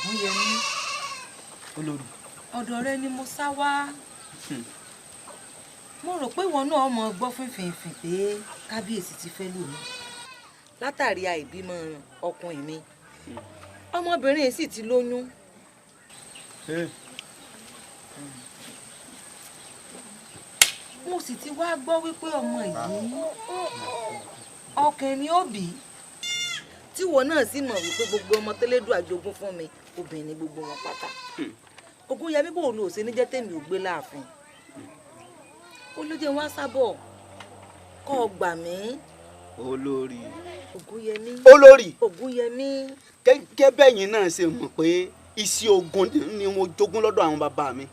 Ògúnyẹmí. Olórí. Ọ̀dọ̀ rẹ ni mo sá wá. Mo rò pé ìwọ náà mọ̀ gbọ́ fínfínfín pé kábíyèsí ti fẹ́ lù mí. Látàrí àìbímọ ọkùnrin mi. Ọmọbìnrin sì ti lóyún. Mo sì ti wá gbọ́ wípé ọmọ yìí ọkùnrin ni ó bí. Tíwọ náà sì mọ̀ wípé gbogbo ọmọ tẹ́lẹ́dùn àjogún fún mi obìnrin ni gbogbo wọn pátá. Ògúnyẹmí bò ló ṣe ní jẹ́ tèmi ò gbé láàfin. Ó ló jẹ́ wá sábọ̀ kọ́ ọ gbà mí. Olórí. Ògúnyẹmí. Olórí. Ògúnyẹmí. Gẹ́gẹ́ bẹ́yìn náà ṣe mọ̀ pé iṣẹ́ ogun ni mo jogún lọ́dọ̀ àwọn bàbá mi.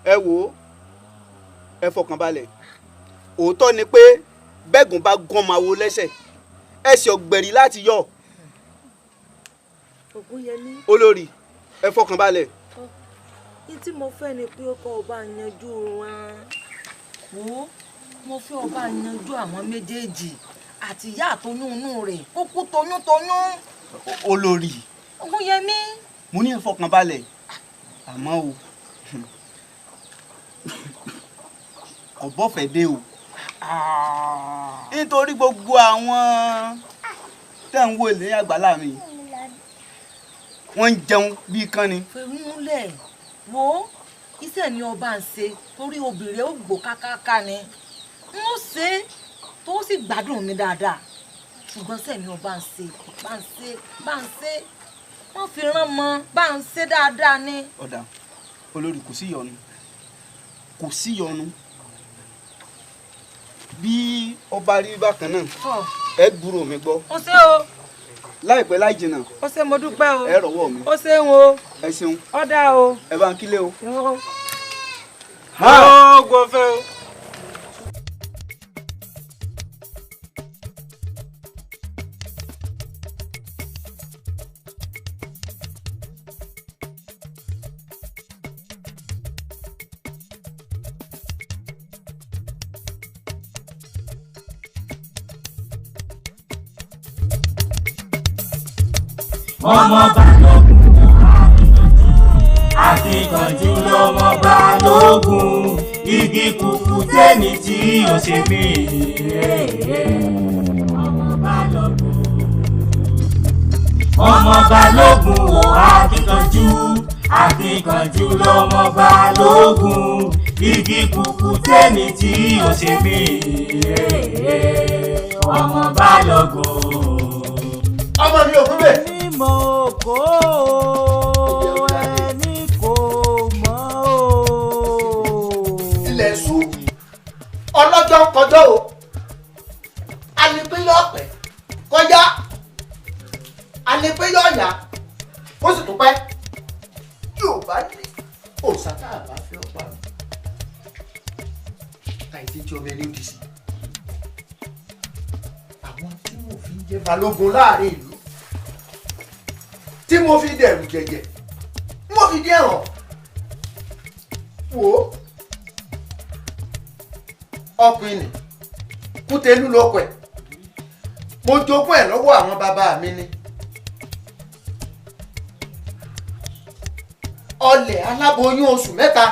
Ẹ wò ó, ẹ fọkàn balẹ̀. Òótọ́ ni pé bẹ́gùn bá gún ọmọ àwo lẹ́sẹ̀, ẹsẹ̀ ọ̀gbẹ̀rì láti yọ. Ògúnyẹmí. Olórí, ẹ fọkàn balẹ̀. Ní tí mo fẹ́ ni pé kó o bá yanjú wọn. Wo, mo fẹ́ o bá yanjú àwọn méjèèjì àti ìyá àtoyún inú rẹ̀ kó kú toyúntoyún. Olórí. Ògúnyẹmí. Mo ní ẹ fọkàn balẹ̀, àmọ́ o kò bọ́fẹ̀ dé o. Nítorí gbogbo àwọn tẹ́ ń wò ní àgbàlá mi, wọ́n ń jẹun bíi kán ni. Fẹ̀múlẹ̀ wo iṣẹ́ ni ọba ń ṣe torí obìnrin ó gbó kákáká ni. N ó ṣe tó sì gbádùn mi dáadáa. Ṣùgbọ́n iṣẹ́ ni ọba ń ṣe, bá ń ṣe, bá ń ṣe. Wọ́n fi rán mọ́ bá ń ṣe dáadáa ni. Ọ̀dà olórí, kò sí ìyọnu. Kò sí ìyọnu. Bí ọba rí bákan náà, ẹ gbúrò mi gbọ́. Ó ṣé o. Láìpẹ́ láì jìnnà. Ó ṣé, mo dúpẹ́ o. Ẹ rọ̀wọ́ mi. Ó ṣeun o. Ẹ ṣeun. Ó dáa o. Ẹ bá ń kílé o. Ó gbọ́fẹ́ o. Ọmọ Balógun akíkanjú lọmọ Balógun igi kúkú tẹ́ni tí ó ṣe mí. Ọmọ Balógun ọmọ Balógun o akíkanjú akíkanjú lọmọ Balógun igi kúkú tẹ́ni tí ó ṣe mí. Ọmọ Balógun. Ọmọ mi ò kú bẹ́ẹ̀. Mo kó ẹni kò mọ̀ o. Ilẹ̀ ṣú ọlọ́jọ́ kọjọ́ o, alẹ́pẹ́ yọ pẹ́ kọjá, alẹ́pẹ́ yọ yá, ó sì tún pẹ́. Yóò bá ní òòṣà tá a bá fẹ́ ọ̀pá mi. Àìsí tí ọmọ ẹni ó di sí. Àwọn tí mo fi ń jẹ́ balógun láàrin ìlú, tí mo fi dẹ̀rù jẹ̀jẹ̀, mo fi dé ẹ̀wọ̀n. Wò ó, ọkùnrin ni Kútẹ́lú ló pẹ̀. Mo jogún ẹ̀ lọ́wọ́ àwọn bàbá mi ni. Ọlẹ̀ aláboyún oṣù mẹ́ta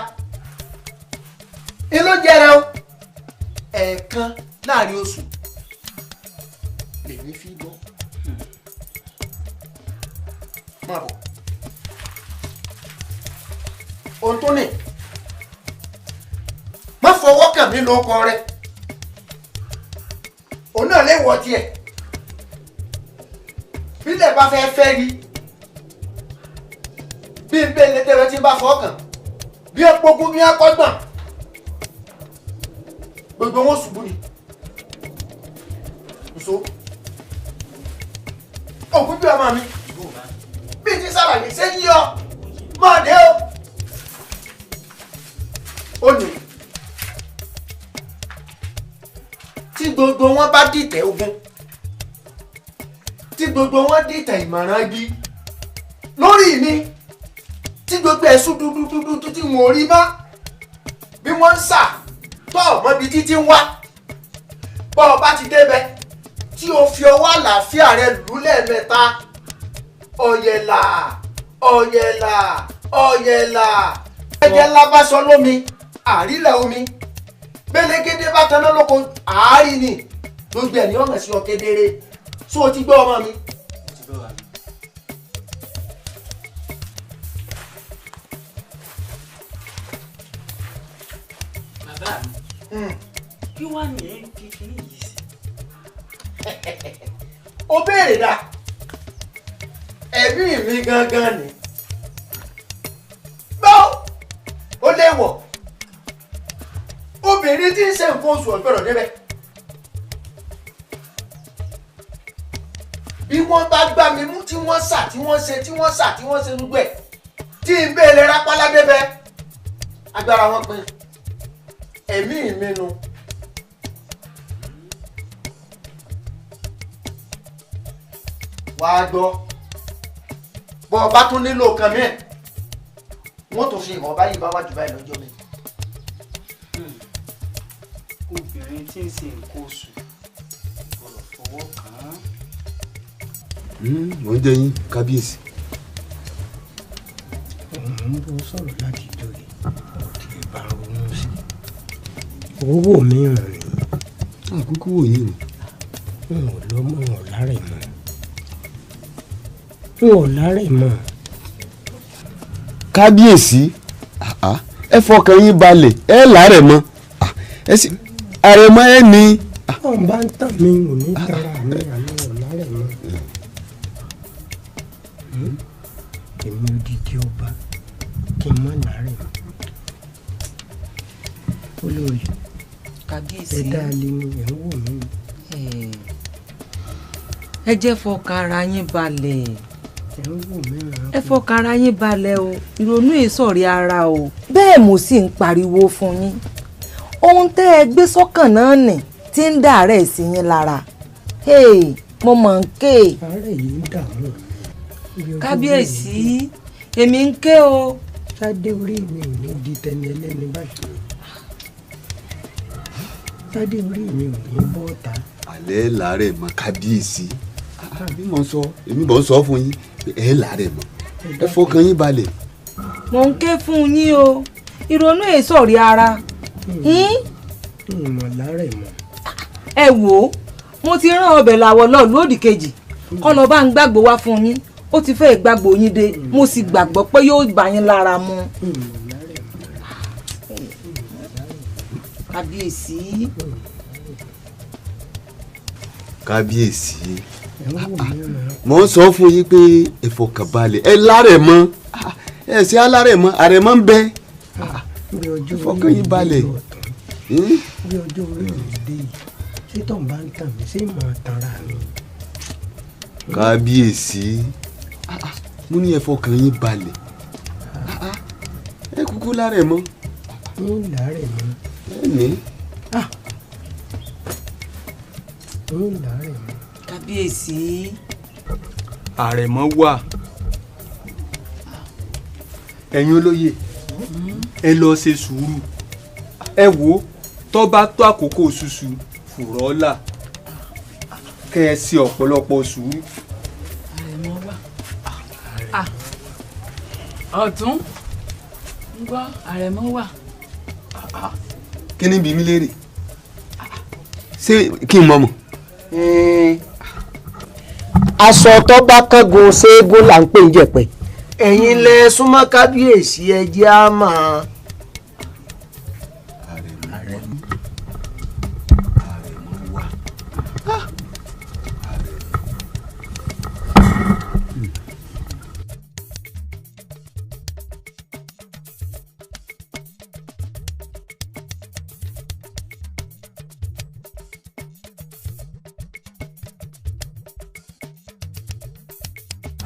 ni ló jẹrẹ o. Ẹ̀ẹ̀kan láàrin oṣù lèmi fi gbọ́. Máa bọ̀. Ohun tó ní má fọwọ́ kàn mí lóko rẹ. Òun náà lè wọ tiẹ̀. Bílẹ̀ bá fẹ́ fẹ́ rí. Bí n bẹ́ẹ̀ lẹ́tẹ̀rẹ́ tí n bá fọwọ́ kàn. Bí ó pogún bí ó kọ́gbọ̀n. Gbogbo wọn ṣubú ni. Nso. Òkú bí ọmọ mi. Bí ti sàlàyé ṣé yí ọ. Máa dé o. Ó ní. Tí gbogbo wọn bá dìtẹ̀ ogun, tí gbogbo wọn dìtẹ̀ ìmọ̀ràn igi lórí mi, tí gbogbo ẹ̀sùn dúdúdúdú tí wọn ò rí mọ́, bí wọ́n ń sà tọ́ ọ̀mọ́ ibi títí ń wá, bọ́ ọ bá ti débẹ̀ tí o fi ọwọ́ àlàáfíà rẹ lù lẹ́ẹ̀mẹ́ta, Ọ̀yẹ̀là ọ̀yẹ̀là ọ̀yẹ̀là. Ẹ̀jẹ̀ ńlá bá sọ lómi àrílẹ̀ omi gbẹlẹ́gẹ́dẹ́ bá taná lóko àárín ni gbogbo ẹ̀ ní ọ̀nà sí ọ kedere. Ṣó o ti gbọ́ ọmọ mi? Bàbá mi, kí wàá ní ẹ ń fi kíní yìí sí? O béèrè dá, ẹ̀mí mi gangan ni. Gbọ́, ó léwọ̀, obìnrin tí ń ṣe nǹkan oṣù ọ̀gbọ́dọ̀ débẹ̀. Bí wọ́n bá gbá mi mú tí wọ́n sà tí wọ́n ṣe tí wọ́n sà tí wọ́n ṣe gbogbo ẹ̀ tí ń bèèrè rápálá débẹ̀, agbára wọn pin. Ẹ̀mí mi nu. Wàá gbọ́, bọ́ ọ bá tún nílò kan mìíràn, wọ́n tún fi hàn báyìí bá wájú báyìí lọ́jọ́ mi. Obìnrin tí ń ṣe nǹkan oṣù gbọ́dọ̀ fọwọ́ kàn án. Mò ń jẹ yín kábíyèsí. Òun ń bọ́ sọ̀rọ̀ láti ìjọ yìí, kò tiẹ̀ bá ronú sí i. Owó mi ràn ní. Àkókò wò yín o. N ò lọ́mọ, n ò lárẹ̀ mọ́. N ò lárẹ̀ mọ́. Kábíyèsí, ẹ fọkàn yín balẹ̀, ẹ lárẹ̀ mọ́. Ẹ sì àrẹ̀mọ ẹ ní. Wọ́n bá ń tàn mí, ò ní tara mi, àmì ò lárẹ̀ mọ́. Èmi odidi ọba kí n má lárẹ̀ mọ́. Olórí, kábíyèsí, ẹ dáa lé ní ẹ̀ ń wò mí. Ẹ jẹ́ fọkàn ara yín balẹ̀. Ẹ ń wò mí ràn. Ẹ fọkàn ara yín balẹ̀ o, ìrònú ìsọ̀rí ara o. Bẹ́ẹ̀ mo sì ń pariwo fún yín. Ohun tẹ́ ẹ gbé sọ́kàn náà nì tí ń dàárẹ̀ sí yín lára. Mo mọ̀ ń ké. Àárẹ̀ yìí ń dààmú. Kábíyèsí, èmi ń ké o. Sádé orí mi ò ní di tẹni ẹlẹ́ni báyìí. Sádé orí mi ò ní bọ́ ta. Àlẹ́ làárẹ̀ mọ́ kábíyèsí. Bí mo sọ, èmi bọ̀ ń sọ fún yín, ẹ làárẹ̀ mọ́, ẹ fọkàn yín balẹ̀. Mo ń ké fún yín o, ìrònú ìsọ̀rí ara. Ìmọ̀ làárẹ̀ mọ́. Ẹ wò ó, mo ti rán ọbẹ̀ làwọ̀ lọ lódì kejì, kọ́ lọ bá ń gbàgbó wá fún yín. Ó ti fẹ́ gbàgbó yín dé, mo sì gbàgbọ́ pé yóò bá yín lára mu. Kábíyèsí. Kábíyèsí, mo ń sọ fún yín pé ẹ fọkàn balẹ̀, ẹ lárẹ̀ mọ́, ẹ ṣe alárẹ̀ mọ́, àrẹ̀mọ́ ń bẹ. Ẹ fọkàn yín balẹ̀. Bí ọjọ́ orí mi dé yìí, ṣé tó ń bá ń tàn mí, ṣé màá tanra mi? Kábíyèsí, mo ní ẹ fọkàn yín balẹ̀, ẹ kúkú lárẹ̀ mọ́. Ń lárẹ̀ mọ́. Ẹ ní. Ń lárẹ̀ mọ́. Kábíyèsí. Àrẹ̀mọ wà. Ẹ̀yin olóye, ẹ lọ ṣe sùúrù. Ẹ wò ó, tó bá tó àkókò ṣùṣù fùrọ́là, kẹ́ ẹ ṣe ọ̀pọ̀lọpọ̀ sùúrù. Àrẹ̀mọ wà. Ọ̀tún, ń gbọ́, àrẹ̀mọ wà. Kí ni bí mi léèrè? Ṣé kí n mọ̀ mọ̀? Aṣọ tó bá kángun ṣeégún là ń pè ń jẹ̀pẹ̀. Ẹ̀yin lẹ súnmọ́ kábíyèsí, ẹ jẹ́ á mọ̀.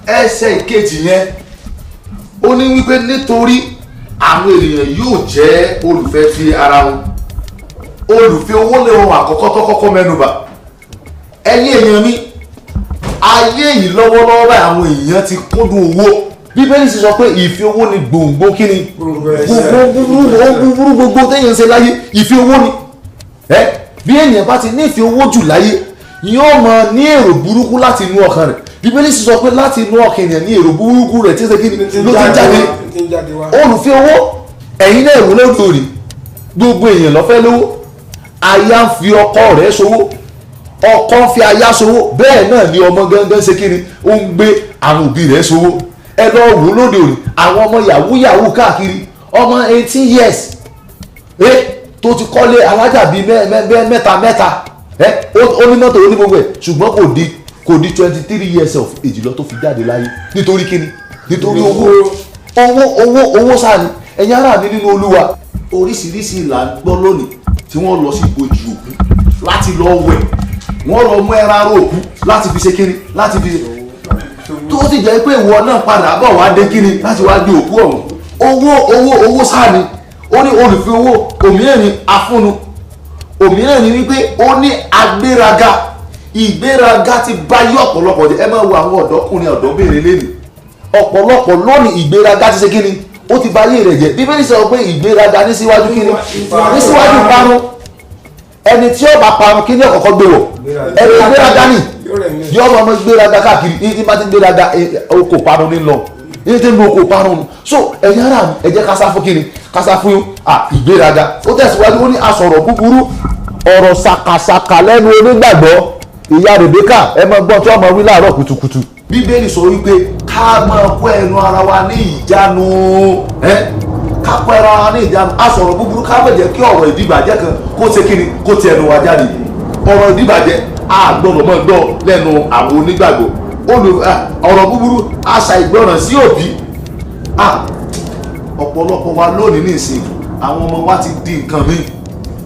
Ẹsẹ̀ ìkejì yẹn ó ní wípé nítorí àwọn ènìyàn yóò jẹ́ olùfẹ́ ti ara wọn, olùfẹ́ owó lè ohun àkọ́kọ́ tó kọ́kọ́ mẹ́nubà. Ẹ̀yin èèyàn mi, ayé yìí lọ́wọ́lọ́wọ́ báyìí àwọn èèyàn ti kúndùn owó. Bíbélì sì sọ pé ìfẹ́ owó ni gbòǹgbò kíni, gbogbo búburú gbogbo téèyàn ń ṣe láyé ìfẹ́ owó ni. Bí èèyàn bá ti nífẹ̀ẹ́ owó jù láyé, yóò máa ní èrò burúkú láti inú ọkàn rẹ̀, Bíbélì sì sọ pé láti inú ọkàn ènìyàn ní èrò burúkú rẹ̀ tí ń ṣe kíni ló ti jáde. Olùfẹ́ owó, ẹ̀yin náà wò lóde òní, gbogbo èèyàn ló fẹ́ lówó. Aya ń fi ọkọ rẹ̀ ṣòwò, ọkọ ń fi aya ṣòwò, bẹ́ẹ̀ náà ni ọmọ gangan ṣe kíni ó ń gbé àwọn òbí rẹ̀ ṣòwò. Ẹ lọ wò lóde òní, àwọn ọmọ yahoo yahoo káàkiri, ọmọ 18 years tó ti kọ́lé alájà bíi mẹ́ta mẹ́ta, ó ní mọ́tò, ó ní gbogbo ẹ̀, ṣùgbọ́n kò di 23 years of age lọ tó fi jáde láyé. Nítorí kíni? Nítorí owó owó owó owó sáà ni. Ẹ̀yin ará mi nínú Olúwa, oríṣiríṣi ìlà ń gbọ́ lónìí tí wọ́n lọ sí ibojì òkú láti lọ wẹ̀, wọ́n lọ mú ẹran ara òkú láti fi ṣe kíni, láti fi ṣe, tó sì jẹ́ pé ìwọ náà padà bọ̀ wá dé kíni láti wá gbé òkú ọ̀hún. Owó owó owó sáà ni. Ó ní olùfẹ́ owó, òmíràn ni afúnnu, òmíràn ni wípé ó ní agbéraga. Ìgbéraga ti báyé ọ̀pọ̀lọpọ̀ jẹ́. Ẹ máa wo àwọn ọ̀dọ́kùnrin ọ̀dọ́bìnrin lẹ́nu, ọ̀pọ̀lọpọ̀ lónìí ìgbéraga ti ṣe kíni, ó ti báyé rẹ̀ jẹ́. Bíbélì sọ pé ìgbéraga ní síwájú kíni, ní síwájú parun. Ẹni tí ó bá parun kíni ọ̀kọ̀ọ̀kọ̀ gbé wọ̀, ẹni ìgbéraga ni yóò máa gbéraga káàkiri. Ní bá ti gbéraga oko parun ní lọ, ní tí ń lo oko parun nù. So ẹ̀yin ará mi, ẹ jẹ́ ká sá fún kíni, ká sá fún ìgbéraga. Ó tẹ̀síwájú, ó ní asọ̀rọ̀ búburú, ọ̀rọ̀ ṣàkàṣàkà lẹ́nu onígbàgbọ́. Ìyá Rèbékà, ẹ máa gbọ́ tí wọ́n máa wí láàárọ̀ kùtùkùtù. Bíbélì sọ wípé ká máa kó ẹnu ara wa ní ìjánu, ká kó ẹnu ara wa ní ìjánu. Asọ̀rọ̀ búburú, ká má jẹ́ kí ọ̀rọ̀ ìdíbàjẹ́ kan kó ṣe kíni, kó ti ẹnu wa jáde. Ọ̀rọ̀ ìdíbàjẹ́ a gbọ́dọ̀ máa gbọ́ lẹ́nu àwọn onígbàgbọ́. Ọ̀rọ̀ búburú, àṣà ìgbọràn sí òbí. Ọ̀pọ̀lọpọ̀ wa lónìí nísìnyí, àwọn ọmọ wa ti di nǹkan míì.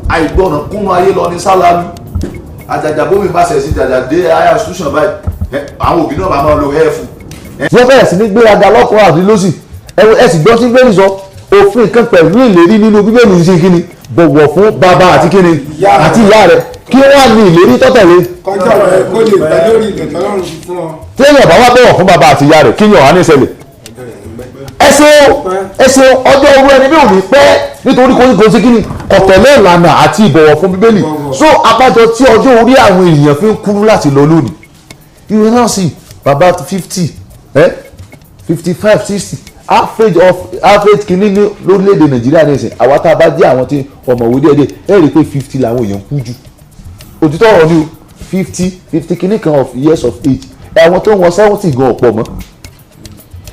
Àìgbọràn kúnnú ayé lọ ní sálálú. Àjàjà bómi bá ṣẹ̀ sí jàjà dé higher institution báyìí, àwọn òbí náà bá máa lo hair fún. Wọ́n bẹ̀rẹ̀ sí ní gbéraga lọ́kùnrin àti lọ́sì. Ẹ sì gbọ́ sí Bíbélì sọ òfin kan pẹ̀lú ìlérí nínú Bíbélì ṣe kíni, bọ̀wọ̀ fún bàbá àti kíni àti ìyá rẹ̀. Kí wọ́n á ní ìlérí tọ́tẹ̀lé. Kọjá rẹ̀ kó lè gbà lórí ilẹ̀ tọ́lọ́run fi fún ọ. Tí èèyàn bá wá bọ̀wọ̀ fún bàbá àti ìyá rẹ̀, kí yàn á ní ìṣẹ̀lẹ̀. Ẹ ṣeun, ọjọ́ owó ẹni bí ò ní pẹ́ nítorí kò sí kíni kọ̀tẹ̀lé ìlànà àti ìbọ̀wọ̀ fún Bíbélì. So abájọ tí ọjọ́ orí àwọn èèyàn fi ń kúrú láti lọ lónìí. Ìwé náà sì bàbá 50, 55, 60 average kìíní ní lórílẹ̀‐èdè Nàìjíríà ní ìsìn. Àwa tá a bá jẹ́ àwọn tí ọ̀mọ̀wé díẹ̀díẹ̀, ẹ rí i pé 50 làwọn èèyàn kú jù. Òtítọ́ ọ̀rọ̀ ni o, 50 kìíní kan of years of age. Àwọn tó ń wọ 70 gan ọ̀pọ̀ mọ́,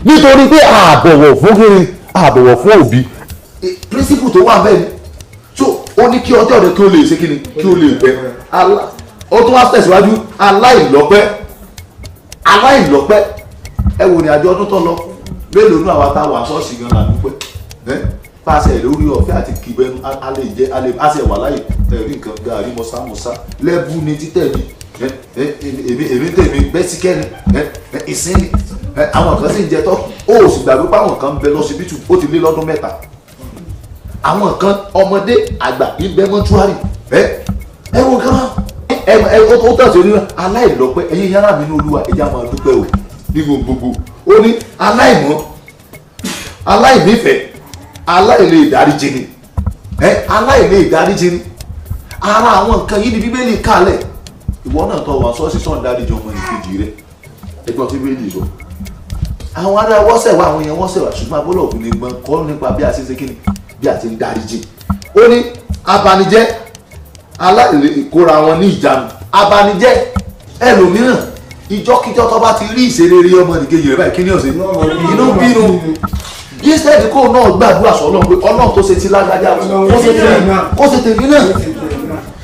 nítorí pé àbọ̀wọ̀ fún kiri, àbọ̀wọ̀ fún òbí. Principle tó wà bẹ́ẹ̀ ni. So ó ní kí ọjọ́ rẹ kí ó lè ṣe kíni, kí ó lè pẹ́. Ó tún wá tẹ̀síwájú, aláìlọ́pẹ́, aláìlọ́pẹ́. Ẹ wò ní àjọ ọdún tó lọ, mélòó nú àwa tá a wà ṣọ́ọ̀ṣì gan la dúpẹ́. Pàṣẹ lórí ọ̀fẹ́ àti kìbẹ́nu, a lè jẹ́, a ṣe wà láyè, ẹ̀rí nǹkan gàrí mọ́sámọ́sá lẹ́bù ni títẹ̀ mi, èmi tèmi bẹ́síkẹ́ni, ìsín ni. Àwọn kan sì ń jẹ tọ́kì. Ó sì gbàgbé pé àwọn kan ń bẹ lọ́sibítù, ó ti lé lọ́dún 3. Àwọn kan ọmọdé àgbà ń bẹ mọ́túárì. Ẹ wo kan ẹ ó tẹ̀sí onímọ̀ aláìlọ́pẹ́. Ẹ̀yin yàrá mi ní Olúwa, ẹ̀já máa dúpẹ́ o ní gbogbo. Ó ní aláìmọ́, aláìnífẹ̀ẹ́, aláìlè ìdáríjì ni, aláìlè ìdáríjì ni. Ara àwọn nǹkan yìí ni Bíbélì kálẹ̀. Ìwọ náà tó wà ṣọ́ọ̀ṣì sọ̀n dáríjì ọmọ ìkejì rẹ. Ẹgbọ́n tí Bíbélì sọ. Àwọn ará wọ́sẹ̀ wá, àwọn èèyàn wọ́sẹ̀ wá, ṣùgbọ́n abọ́lọ̀ ògùn lè gbọ́n kọ́ nípa bí a ṣe ń ṣe kíni, bí a ti ń dáríjì. Ó ní abanijẹ́, aláìlè ìkóra wọn ní ìjánu. Abanijẹ́ ẹlòmíràn, ìjọ́kíjọ́ tó bá ti rí ìṣerere ọmọ nìkejì rẹ̀ báyìí, kí ni ó ṣe? Inú bínú. Instead kó náà gbàdúrà sọ Ọlọ́run pé Ọlọ́run tó ṣe ti lágbájá, kó ṣe tèmi náà,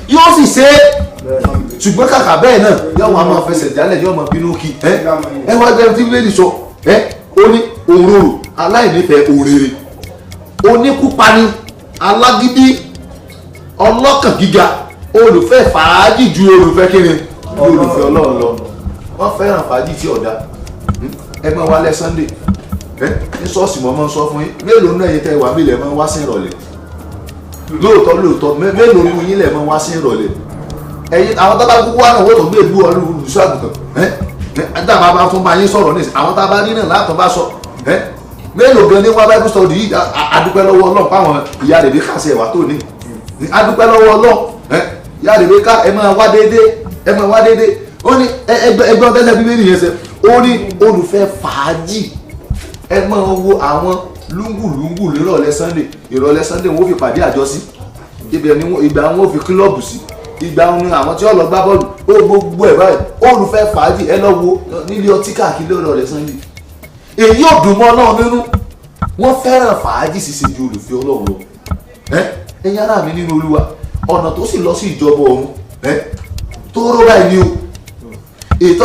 yóò sì ṣe é. Ṣùgbọ́n kàkà bẹ́ẹ̀ náà yóò wá máa fẹsẹ̀ jálẹ̀, yóò máa bínú kí. Ẹ wá gbẹ́rù tí Bíbélì sọ. Ó ní òróró, aláìnífẹ̀ẹ́ òrèrè, oníkúpani, alágídí, ọlọ́kàn gíga, olùfẹ́ fàájì ju olùfẹ́ kíni, olùfẹ́ Ọlọ́run lọ. Wọ́n fẹ́ràn fàájì tí ọ̀dà. Ẹ máa wálẹ̀ Sunday ní ṣọ́ọ̀ṣì, mo máa ń sọ fún yín, mélòó nínú ẹ̀yin tẹ́ wà mí lẹ̀ máa ń wá sí ìrọ̀lẹ́? Lóòótọ́ lóòótọ́, mélòó nínú yín lẹ̀ máa ń wá sí ìrọ̀lẹ́? Ẹ̀yin àwọn tá bá kúkú wá náà wọ́n tó gbé ìlú olùṣọ́ àgùntàn. Dábàá bá tún bá yín sọ̀rọ̀ nísìnyí, àwọn tá a bá rí náà látọ̀ bá sọ. Mélòó gan ní wá Bible study yìí? Adúpẹ́ lọ́wọ́ Ọlọ́run fáwọn ìyá Rèbékà ṣe ẹ̀wà tó ní. Adúpẹ́ lọ́wọ́ Ọlọ́run, ìyá Rèbékà, ẹ máa wá déédéé, ẹ máa wá déédéé. Ó ní ẹgbẹ́ ọ̀tẹ́sẹ̀ Bíbélì yẹn sẹ́, Ó ní olùfẹ́ fàájì. Ẹ máa wo àwọn lúngùlúngù nírọ̀lẹ́ Sunday, ìrọ̀lẹ́ Sunday wọ́n fi pàdé àjọsí, ibẹ̀ ni ìgbà wọn fi kílọ̀bù sí, ìgbà wọn ni àwọn tí wọ́n lọ gbá bọ́ọ̀lù, ó gbogbo ẹ̀ báyìí. Olùfẹ́ fàájì, ẹ lọ wo nílé ọtí káàkiri ìrọ̀lẹ́ Sunday. Èyí ò dùn mọ́ Ọlọ́run nínú. Wọ́n fẹ́ràn fàájì ṣíṣe ju olùfẹ́ Ọlọ́run lọ. Ẹ̀yin ará mi nínú Olúwa, ọ̀nà tó sì lọ sí ìjọba ọ̀run tó rọ́ báyìí ni o. Ètò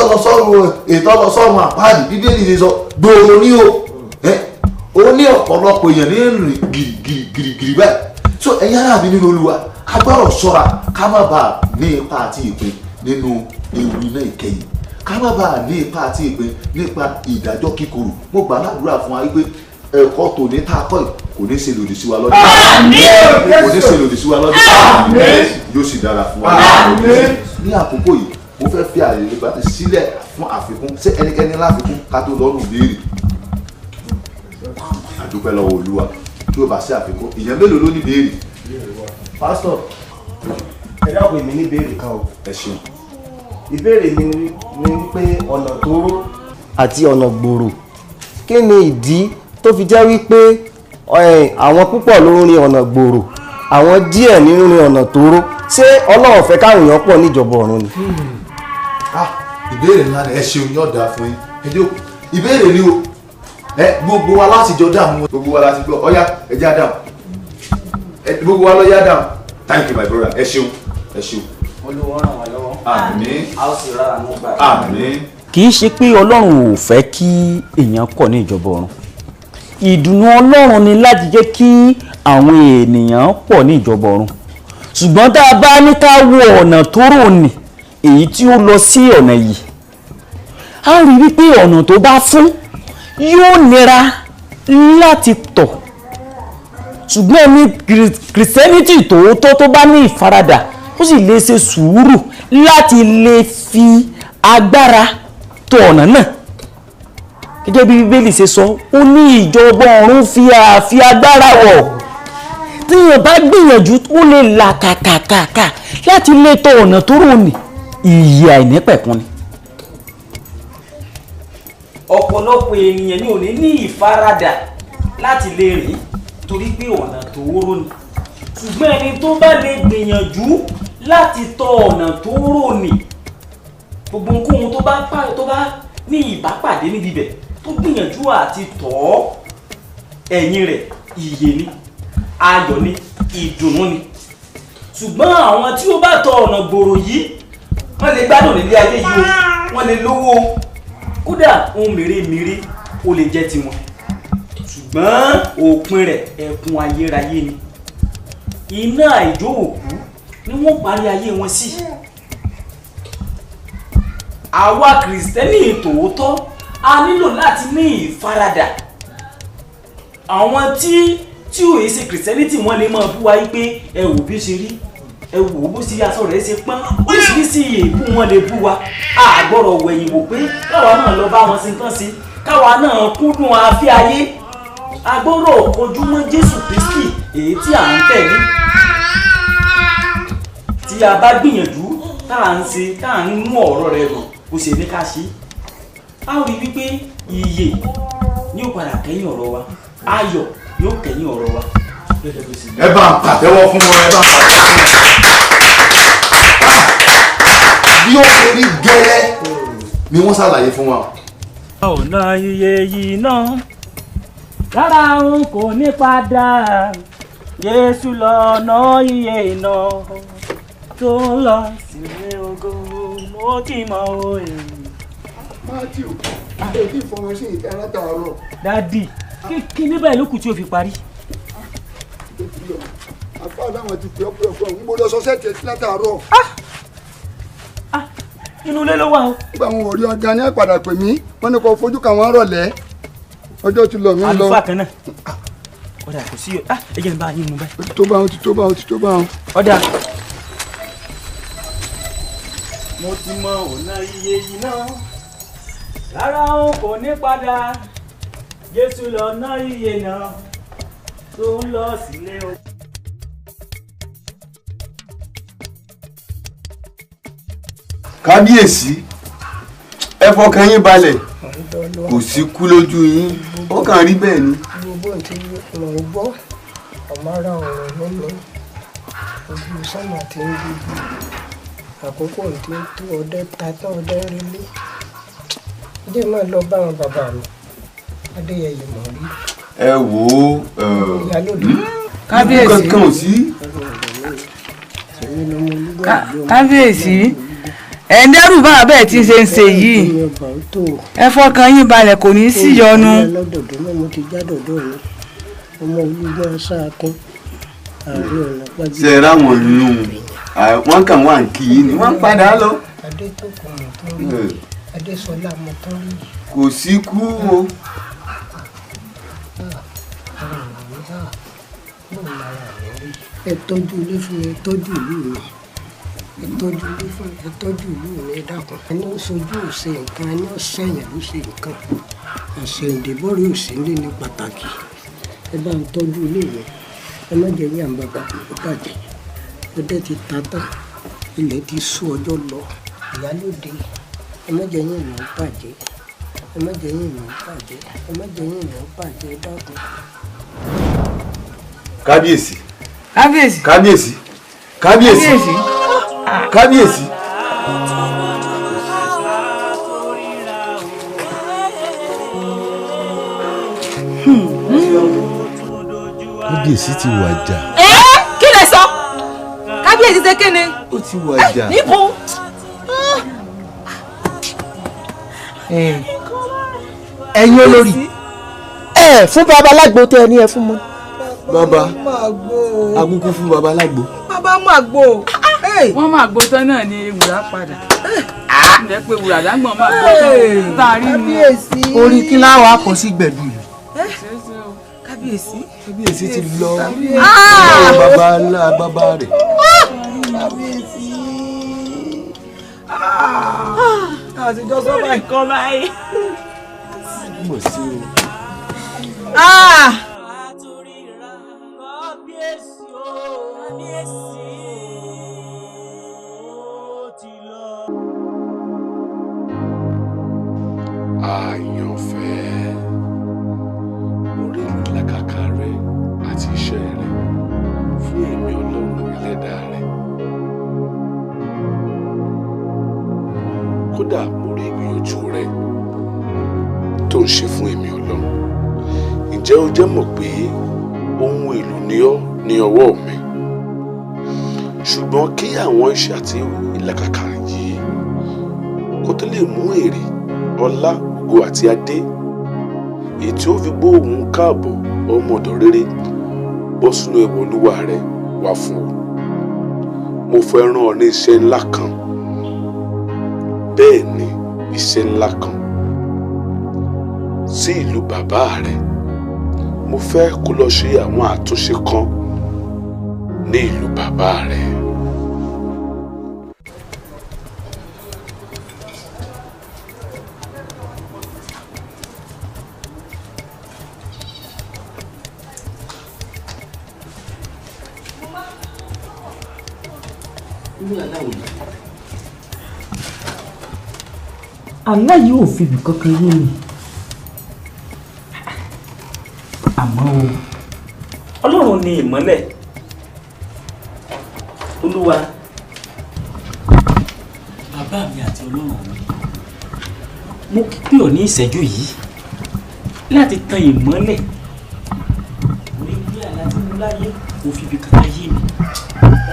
lọ sọ́run àpáàdì, Bíbélì ni sọ gbòòrò ní o. Ó ní ọ̀pọ̀lọpọ̀ èèyàn ní rìn gìrìgìrìgìrì báyìí. So ẹ̀yin ará mi nínú Olúwa, a gbọ́dọ̀ ṣọ́ra ká má bàa ní ipa àti ìpín nínú ewu iná ìkẹyìn, ká má bàa ní ipa àti ìpín nípa ìdájọ́ kíkorò. Mo gbà ládùúrà fún wa wípé ẹ̀kọ́ tòní tá a kọ́ yìí kò ní ṣe lòdì sí wa lọ́dún. Kò ní ṣe lòdì sí wa lọ́dún. Yóò sì dára fún wa. Ní àkókò yìí, mo fẹ́ fi àyè ìgbà sílẹ̀ fún àfikún. Ṣé ẹnikẹ́ni láfikún ká tó lọ́rùn béèrè? Àdúpẹ́ lọ́wọ́ Olúwa tí ó bá sí àfikún. Ìyẹn mélòó ló ní béèrè? Pásítọ̀, ẹ dákun, èmi ní béèrè kan o. Ẹ ṣeun. Ìbéèrè mi ni wípé ọ̀nà tóóró àti ọ̀nà gbòòrò, kí ni ìdí tó fi jẹ́ wípé àwọn púpọ̀ ló ń rin ọ̀nà gbòòrò, àwọn díẹ̀ ní ń rin ọ̀nà tóóró? Ṣé Ọlọ́run fẹ́ káwọn èèyàn pọ̀ níjọba ọ̀run ni? Ìbéèrè ńlá ni, ẹ ṣeun, yóò dáa fún yín. Ẹ jókòó. Ìbéèrè ni o. Gbogbo wa láti jọ dáhùn, gbogbo wa láti gbọ́. Ọ̀yá, ẹ já dáhùn. Gbogbo wa lọ yá dáhùn. Thank you my brother. Ẹ ṣeun, ẹ ṣeun. Olúwa ràn wá lọ́wọ́. Àmín. A ó sì rárá mú gbà. Àmín. Kì í ṣe pé Ọlọ́run ò fẹ́ kí èèyàn kọ̀ ní ìjọba ọ̀run. Ìdùnnú Ọlọ́run ni láti jẹ́ kí àwọn ènìyàn pọ̀ ní ìjọba ọ̀run. Ṣùgbọ́n tá a bá ní ká wo ọ̀nà tó rò ní èyí tí ó lọ sí ọ̀nà yìí, a rí wípé ọ̀nà tó bá fún yóò nira láti tọ̀. Ṣùgbọ́n ní kìrìsìtẹ́nìtì tòótọ́ tó bá ní ìfaradà, ó sì lè ṣe sùúrù láti lè fi agbára tọ̀ ọ̀nà náà. Gẹ́gẹ́ bí Bíbélì ṣe sọ, ó ní ìjọba ọ̀run fi àfi agbára wọ̀. Tíyàn bá gbìyànjú, ó lè là kàkàkàkà láti lè tọ̀ ọ̀nà tó rò ní ìyè àìnípẹ̀kun ni. Ọ̀pọ̀lọpọ̀ ènìyàn ni ò ní ní ìfaradà láti lè rìn torí pé ọ̀nà tóóró ni. Ṣùgbọ́n ẹni tó bá lè gbìyànjú láti tọ ọ̀nà tóóró ni, gbogbo ohunkóhun tó bá ní ìbápàdé níbi ibẹ̀ tó gbìyànjú àti tọ̀ ọ́, ẹ̀yìn rẹ̀ ìyè ni, ayọ̀ ni, ìdùnnú ni. Ṣùgbọ́n àwọn tí ó bá tọ ọ̀nà gbòòrò yìí, wọ́n lè gbádùn nílé ayé yìí o, wọ́n lè lówó o, kódà ohun mèremère ó lè jẹ́ tiwọn. Ṣùgbọ́n òpin rẹ̀ ẹkún ayérayé ni. Iná àìjó òkú ni wọ́n parí ayé wọn sí. Àwa kìrìsìtẹ́nì tòótọ́ a nílò láti ní ìfaradà. Àwọn tí ò ṣe kìrìsìtẹ́nì tí wọ́n lè máa bú wa pé ẹ wò bí ó ṣe rí, ẹ wò bó ṣe aṣọ rẹ̀ ṣe pọ́n, oríṣiríṣi èébú wọn lè bú wa. A gbọ́dọ̀ wẹ̀yìn wò pé káwa náà lọ bá wọn sí tán sí, káwa náà kúndùn afẹ́ ayé. A gbọ́dọ̀ kojú mọ́ Jésù Kristi èyí tí à ń tẹ̀lé. Tí a bá gbìyànjú tá à ń ṣe, tá à ń mú ọ̀rọ̀ rẹ̀ rò bó ṣe ní ká ṣe, a ó rí wípé ìyè ni ó padà kẹ́yìn ọ̀rọ̀ wa, ayọ̀ ni ó kẹ́yìn ọ̀rọ̀ wa. Ẹ bá ń pàtẹ́wọ́ fún wọn, ẹ bá ń pàtẹ́wọ́ fún wọn. Bí ó ṣe rí gẹ́lẹ́ ni wọ́n ṣàlàyé fún wa. Ọ̀nà iye yìí náà rárá òun kò ní padà, Jésù lọ́nà iye iná tó ń lọ sílé ògo, mo ti mọ òye. Matthew, èyí ìfọwọ́sí ìta látàárọ̀. Dádì, kí ní báyìí ló kù tí o fi parí. Àfáà láwọn ti pè ọ́ pé ọ̀pọ̀ ń gbọ́dọ̀ sọ sẹ́ẹ̀tì ẹtí látàárọ̀. Inú ilé ló wà o. Nígbà wọn ò rí ọjà ní àpàdà pè mí, wọ́n ní kó fojú kan wọ́n rọ̀lẹ́. Ọjọ́ ti lọ mí lọ. Àlùfáà kan náà. Ọ̀dà kò sí o. Ẹ jẹ́ n bá yín mú báyìí. Ó ti tó bá wọn, ó ti tó bá wọn, ó ti tó bá wọn. Ọ̀dà. Mo ti mọ ọ̀nà iye yìí náà. Rárá o kò ní padà. Jésù lọ́nà iye náà tó ń lọ sílé o. Kábíyèsí, Ẹ fọkàn yín balẹ̀, kò sí kú lójú yín, ó kàn rí bẹ́ẹ̀ ni. Gbogbo tí mò ń gbọ́ ọ̀mára ọ̀rọ̀ nínú ojú sọ́mà tí ń gbogbo àkókò tí ń tó ọdẹ ta tán ọdẹ rílé. Jẹ́ máa lọ bá àwọn bàbá mi, Adéyẹyè mọ̀ rí. Ẹ wò ó, kábíyèsí kankan ò sí. Kábíyèsí, ẹ̀ ń dẹ́rù bá bẹ́ẹ̀ tí ń ṣe ń ṣe yìí, ẹ fọkàn yín balẹ̀, kò ní í sí yọnu. Ṣe é ráwọn nù wọn kàn wá ń kí yín ni wọ́n ń padà lọ. Kò sí kú o. Ẹ tọ́jú ilé fún mi, ẹ tọ́jú ìlú mi, ẹ tọ́jú ilé fún mi, ẹ tọ́jú ìlú mi, ẹ dákun. Ẹni ó sojú ò ṣe nǹkan, ẹni ó sẹ̀yìn ló ṣe nǹkan. Àṣẹ̀ǹdẹ̀bọ̀rẹ̀ ò sí nílé ní pàtàkì. Ẹ bá ń tọ́jú ilé mi, ẹ má jẹ́ yàn bàbá mi bàjẹ́. Ọdẹ ti ta tán, ilẹ̀ ti sú ọjọ́ lọ. Ìyálóde, ẹ má jẹ́ yín ìlú bàjẹ́, ẹ má jẹ́ yín ìlú bàjẹ́, ẹ má jẹ́ yín ìlú bàjẹ́, ẹ dákun. Kábíyèsí. Kábíyèsí. Kábíyèsí. Kábíyèsí. Kábíyèsí. Kábíyèsí ti wàjà. Ẹ kí lẹ sọ? Kábíyèsí ṣe kí ni? Ó ti wàjà. Níbo? Ẹ̀yin olórí, ẹ fún babalágbó tẹ ẹ ní ẹ fún mọ. Bàbá akúkú fún babalágbó. Bàbá máa gbó. Wọ́n máa gbó tán náà ni ewùrà padà. Ǹjẹ́ pé ewùrà dágbọ̀n máa gbó tán tá a rí ni. Orí kí láwa kọ sí gbẹ̀dù yìí. Kábíyèsí. Kábíyèsí ti lọ. Bàbá ńlá bàbá rẹ̀. Kábíyèsí. Àtijọ́ sọ́ba ìkọ́ báyìí. Mọ̀ sí o. Àyànfẹ́, mo rí ìlàkàkà rẹ àti iṣẹ́ rẹ fún èmi Ọlọ́run ẹlẹ́dàá rẹ. Kódà mo rí ìgbìyànjú rẹ tó ń ṣe fún èmi Ọlọ́run. Ǹjẹ́ o jẹ́ mọ̀ pé ohun èlò ni ọ́ ní ọwọ́ mi? Ṣùgbọ́n kí àwọn iṣẹ́ àti ìlàkàkà yìí kó tó lè mú èrè ọlá, ògo àti adé èyí tí ó fi gbóhùn káàbọ̀ ọmọ ọ̀dọ̀ rere bọ́ sínú ẹ̀wọ̀ olúwa rẹ wá fún ọ. Mo fẹ́ rán ọ ní iṣẹ́ ńlá kan, bẹ́ẹ̀ ni iṣẹ́ ńlá kan sí ìlú bàbá rẹ. Mo fẹ́ kó lọ ṣe àwọn àtúnṣe kan ní ìlú bàbá rẹ. Àlá yìí ò fi ibì kankan yé mi, àmọ́ o, Ọlọ́run ni ìmọ́lẹ̀ Olúwa bàbá mi àti Ọlọ́run mi. Mo pè ọ́ ní ìṣẹ́jú yìí láti tan ìmọ́lẹ̀ orí bí àlá tí mo láyé kò fi ibì kankan yé mi.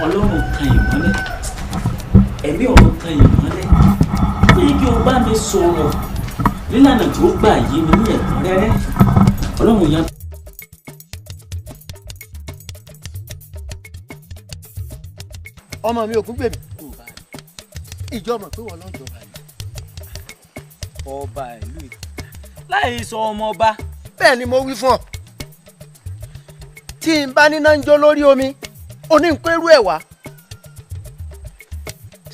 Ọlọ́run tan ìmọ́lẹ̀, ẹ̀mí ọ̀run tan ìmọ́lẹ̀ pé kí o bá mi sọ̀rọ̀ nílànà tó gbà yé mi ní ẹ̀kúnrẹ́rẹ́. Ọlọ́run yá. Ọmọ mi òkú gbèmí ìjọ mọ̀ pé wọ́n lọ jọba ni. Ọba ìlú yìí láì sọ ọmọ ọba. Bẹ́ẹ̀ ni mo wí fún ọ, tí n bá níná ń jó lórí omi oní ń pẹ́rú ẹ̀ wá.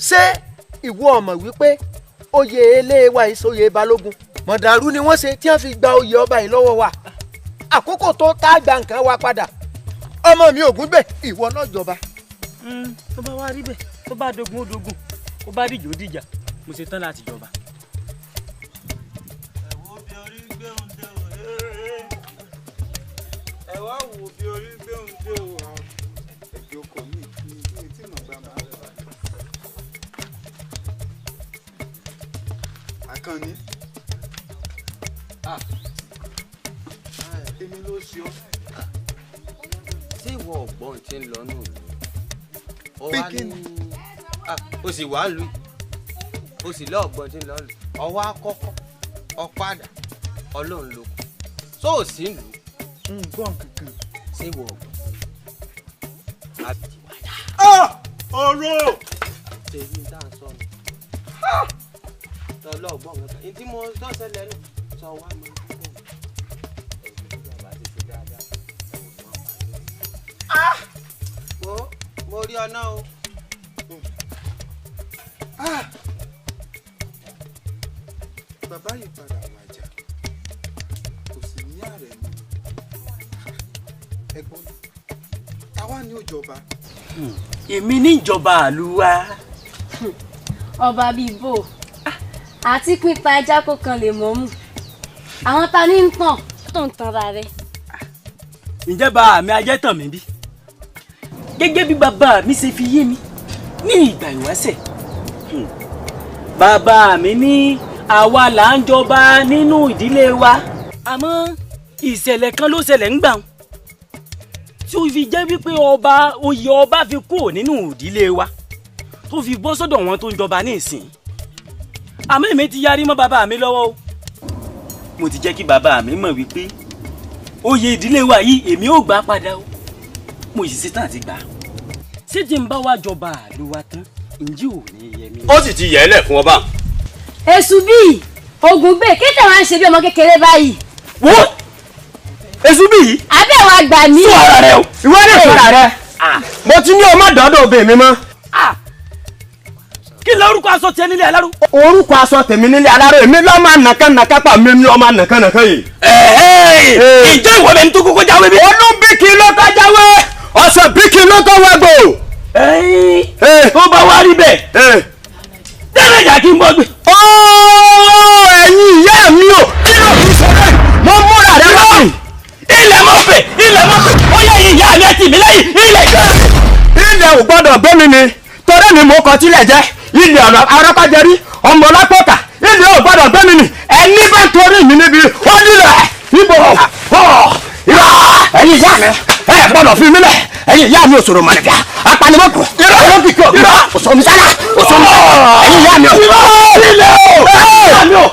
Ṣé ìwọ ọmọ wípé oyè eléwà ìsòyè balógun mọ̀dàrú ni wọ́n ṣe tí wọ́n fi gba oyè ọba yìí lọ́wọ́ wa? Àkókò tó tá a gba nǹkan wa padà. Ọmọ mi Ògúngbè, ìwọ ló jọba. Tó bá wá rí bẹ́ẹ̀, tó bá dogun ó dogun, ó bá dìjà ó dìjà, mo ṣe tán láti jọba. gbé òun dé o. Ẹ wá wò bí orí gbé òun dé o. Ẹ̀jẹ̀ ọkọ̀ mi mi tí mo gbà máa lọ. Àkànní. Èmi ló ṣe ọ́. Ṣé ìwọ ọ̀gbọ́n ti ń lọ nù lù? O sì wá lù o sì lọ ọ̀gbọ́n tí ń lọ lù ọwọ́ akọ́kọ́ ọ̀padà ọlọ́run ló kù tó o sì lù. N gbọ́n kankan. Ṣé ìwọ ọ̀gbọ́n? Ọ̀rọ̀! Tèmi tá à ń sọnù. Tọ́lọ́ ọ̀gbọ́n kankan. Ìdí mo tọ́ ṣẹlẹ̀ nù sọ wá mọ́ mo rí ọ náà o. Bàbá yìí padà wàjà kò sì ní ààrẹ mọ́. Ẹ̀gbọ́n táwa ní òjọba. Èmi níjọba àlùwà. Ọba bíi bò àti pípa ajá kó kan lè mọ̀ mú àwọn ta ní ń tàn tó ń tanra rẹ. Ǹjẹ́ bá mi ajẹ́ tàn mí bí? Gẹ́gẹ́ bí bàbá mi ṣe fi yé mi ní ìgbà ìwáṣẹ̀, bàbá mi ní àwa là ń jọba nínú ìdílé wa. Àmọ́ ìṣẹ̀lẹ̀ kan ló ṣẹlẹ̀ ńgbà tí ó fi jẹ́ wípé ọba oyè ọba fi kúrò nínú ìdílé wa tó fi bọ́ sọ́dọ̀ wọn tó ń jọba ní ìsìn. Àmọ́ èmi ti yarí mọ́ bàbá mi lọ́wọ́ o. Mo ti jẹ́ kí bàbá mi mọ̀ wípé oyè ìdílé wa yìí èmi ò gbà padà o. Mo sì ṣetán àti gbà. Ṣé tí n bá wá jọba àlùwà tán, ǹjẹ́ ò ní yẹ mí? Ó sì ti yẹ̀ ẹ́ lẹ̀ fún ọba. Èṣù bíi ogun gbé kéde wa ń ṣe bí ọmọ kékeré báyìí. Wo èṣù bíi. Abẹ́ wa gbà mí. Sọ ara rẹ o. Ìwọ ní ìfura rẹ. Mo ti ní o má dọ́dọ̀ obìnrin mi mọ́. Kí ló orúkọ aṣọ tiẹ̀ nílé aláró? Orúkọ aṣọ tèmi nílé aláró èmi ló máa nàkán nàkán pa mi ló máa nàkán nàkán yìí. Ìjọ ìwọ bẹni tó kókó jáwé bí. Olúbíkì ló tó jáwé, ọ̀sán bíkì ló tó wágbó. Tó bá wá rí bẹ́ẹ̀. Dẹ́rẹ́ ìjà kí n bọ́ gbé. Ẹ̀yin ìyá mi o, kí ló fi sọ bẹ́ẹ̀? Mo múra rẹ lọ́rùn. Ilẹ̀ mọ̀ pé, ilẹ̀ mọ̀ pé, ó yẹ ìyá mi ẹ tì mí lẹ́yìn, ilẹ̀ gbé. Ilẹ̀ ò gbọ́dọ̀ gbé mi ni, torí mi mò ń kọ tílẹ̀ jẹ́. Ilẹ̀ ọ̀nà arákọ́jẹrí ọmọ ọlápọ̀tà ilẹ̀ ò gbọ́dọ̀ gbé mi nì ẹni bá torí mi níbi ó nílẹ̀ ibo irọ́ ẹ̀yin ìyá mi ẹ gbọ́dọ̀ fi mí lẹ̀ ẹ̀yin ìyá mi òṣòro mọ̀lẹ́bíà apanimọ́kù irọ́ olókìkí irọ́ òṣòmísálà òṣòmísálà ẹ̀yin ìyá mi ò ilẹ̀ ò ìyá mi ò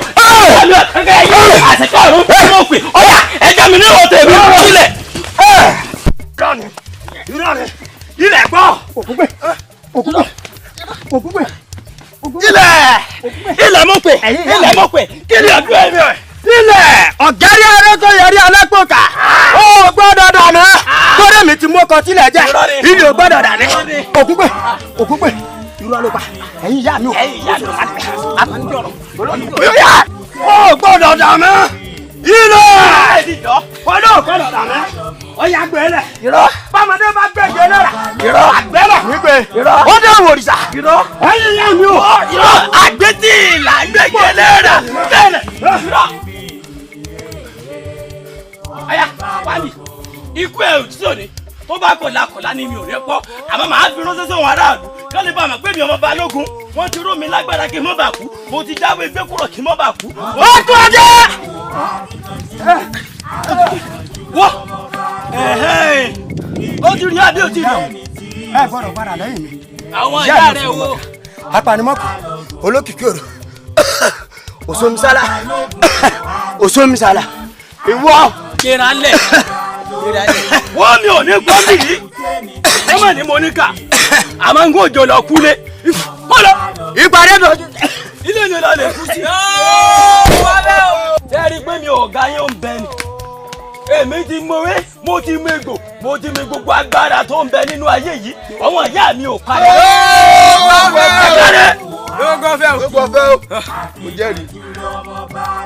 ìyá mi ò àṣekọ̀ ọ̀run mo pè ọ̀yà ẹja mi ní òtẹ̀ mi sílẹ̀. Irọ́ ni ilẹ̀ gbọ́ òkúgbẹ́ òkúgbẹ́ òkúgbẹ́ ilẹ̀ ilẹ̀ mọ̀ pé ilẹ̀ mọ̀ pé kí ni ọdún ẹ̀mí ẹ̀. Ilẹ̀ ọ̀gẹ́rì arékò yẹrí alápòkà ó gbọ́dọ̀ dànù torí mi ti mú ọkọ̀ tilẹ̀ jẹ́ ilẹ̀ ò gbọ́dọ̀ dànù òkúgbẹ́ òkúgbẹ́ irú ọlọ́pàá ẹ̀yin ìyá mi ò ó gbọ́dọ̀ dànù ilẹ̀ ọdún gbọ́dọ̀ dànù ọ̀yà gbẹ́lẹ̀ bámọdé bá gbẹ́jẹ lọ́ra àgbẹ̀lẹ̀ ó dé òrìṣà ẹ̀yin ìyá mi ò àgbẹ̀tì là ń gbẹ́jẹ lọ́ra bẹ́ẹ̀lẹ̀. Aya wálì ikú ẹ̀ ò tí ò ní tó bá kọ̀lá kọ̀lá ni mi ò ní pọ́ àmọ́ màá fi ránṣẹ́ sóhun aráàlú kí wọ́n lè bá àmọ́ pé mi ọmọ Balógun wọ́n ti ró mi lágbára kí n mọ́ bà kú mo ti jáwé gbé kúrò kí n mọ́ bà kú. Ó tún ọjọ́. Wọ́ ó ti rí àbí ó ti rí. Ẹ gbọ́dọ̀ padà lẹ́yìn mi. Àwọn ìyá rẹ̀ wo. Apanimọ́kù olókìkí òru òṣòmísálà òṣòmísálà ìwọ. Gbéra lẹ̀ wọ́n mi ò ní gbọ́ mi yìí wọ́n mà ní mo ní kà àmọ́ n kò jọ lọ kúlé mọ́ lọ. Ìpàdé tó. Ilé ni lọ lè kú sí. Ṣé ẹ rí i pé mi ò ga yín ń bẹ ni? Èmi ti mọ̀wé, mo ti mọ egbò, mo ti mọ gbogbo agbára tó ń bẹ nínú ayé yìí. Àwọn ìyá mi ò padà. Lóògùn ọ̀fẹ́ o. Lóògùn ọ̀fẹ́ o. Mo jẹ́rìí.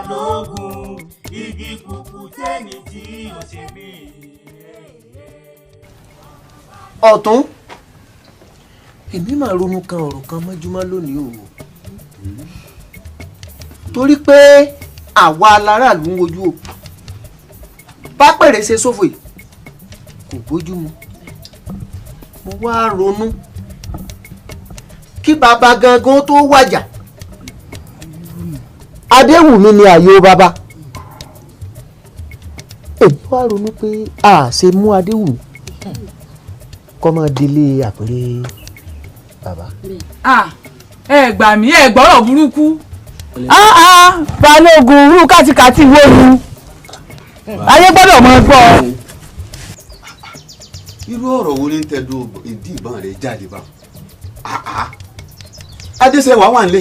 Ọ̀tún èmi máa ronú kan ọ̀rọ̀ kan mọ́júmọ́ lónìí o torí pé Àwa aláràlú ń wojú o. Bá pèrè ṣe sófò yìí kò bójú mu. Mo wá ronú kí bàbá gangan tó wàjà. Adéwùmí ni ààyò bàbá. Èmi wá ronú pé a ṣe mú Adéwùmí kọ́ máa délé àpèrè bàbá. Ẹ gbà mí, ẹ gbọ́rọ̀ burúkú. Balógun irú kátikàti wo ni ayé gbọ́dọ̀ mọ gbọ́. Irú ọ̀rọ̀ wo ni ń tẹ́lu ìdí ìbọn rẹ̀ jáde bá? Adéṣẹ́wà wà nílé,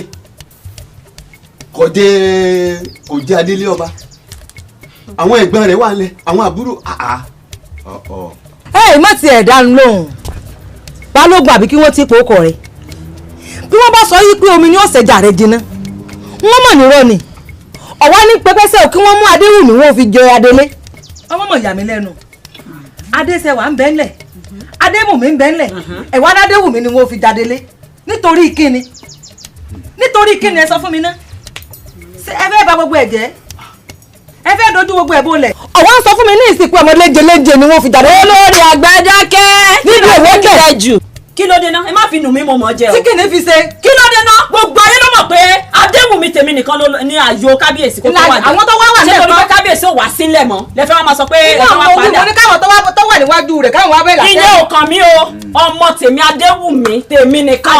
kò jẹ́ adélé ọba, àwọn ẹ̀gbọ́n rẹ̀ wà nílé, àwọn àbúrò. Ẹ má tiẹ̀ dánu lóhùn Balógun, àbí kí wọ́n ti pò ó kọ rẹ̀. Bí wọ́n bá sọ yí pé omi ni ó ṣẹ̀jà rẹ̀ jiná, wọ́n mọ̀ nírọ̀ ni. Ọ̀wá ní pẹpẹsẹ̀ ò kí wọ́n mú Adéwùmí wọn fi jẹ adelé. Ọmọ mọ̀ yà mí lẹ́nu. Adéṣẹ́wà ń bẹ ńlẹ̀, Adéwùmí ń bẹ ńlẹ̀, ẹ̀wá Adéwùmí ni wọ́n fi jadélé. Nítorí kíni? Nítorí kíni ẹ sọ fún mi ná? Ṣé ẹ fẹ́ bà gbogbo ẹ̀ jẹ́? Ẹ fẹ́ dojú gbogbo ẹ̀ bolẹ̀? Ọ̀wá ń sọ fún mi ní ìsìnkú ọmọ léje léje ni wọ́n fi jadélé. Olórí àgbàdákẹ́ níbi ìwé kẹ̀ jù. Kí ló dé náà? Ẹ má fi nù mí mo mọ̀ jẹ o. Tí kìíní fi ṣe. Kí ló dé náà? Gbogbo ayé ló mọ̀ pé Adéwùmí tèmi nìkan ló ní àyò kábíyèsí kó tó wà jẹ. Àwọn tó wá wà ṣé lẹ́ẹ̀kan. torí pé kábíyèsí ò wá sílẹ̀ mọ́ lẹ fẹ́ wá máa sọ pé ẹ fẹ́ wá padà. Mo ní káwọn tó wà níwájú rẹ̀ káwọn wá bẹ́ẹ̀ làṣẹ. Ìyẹn ò kàn mí o, ọmọ tèmi Adéwùmí tèmi nìkan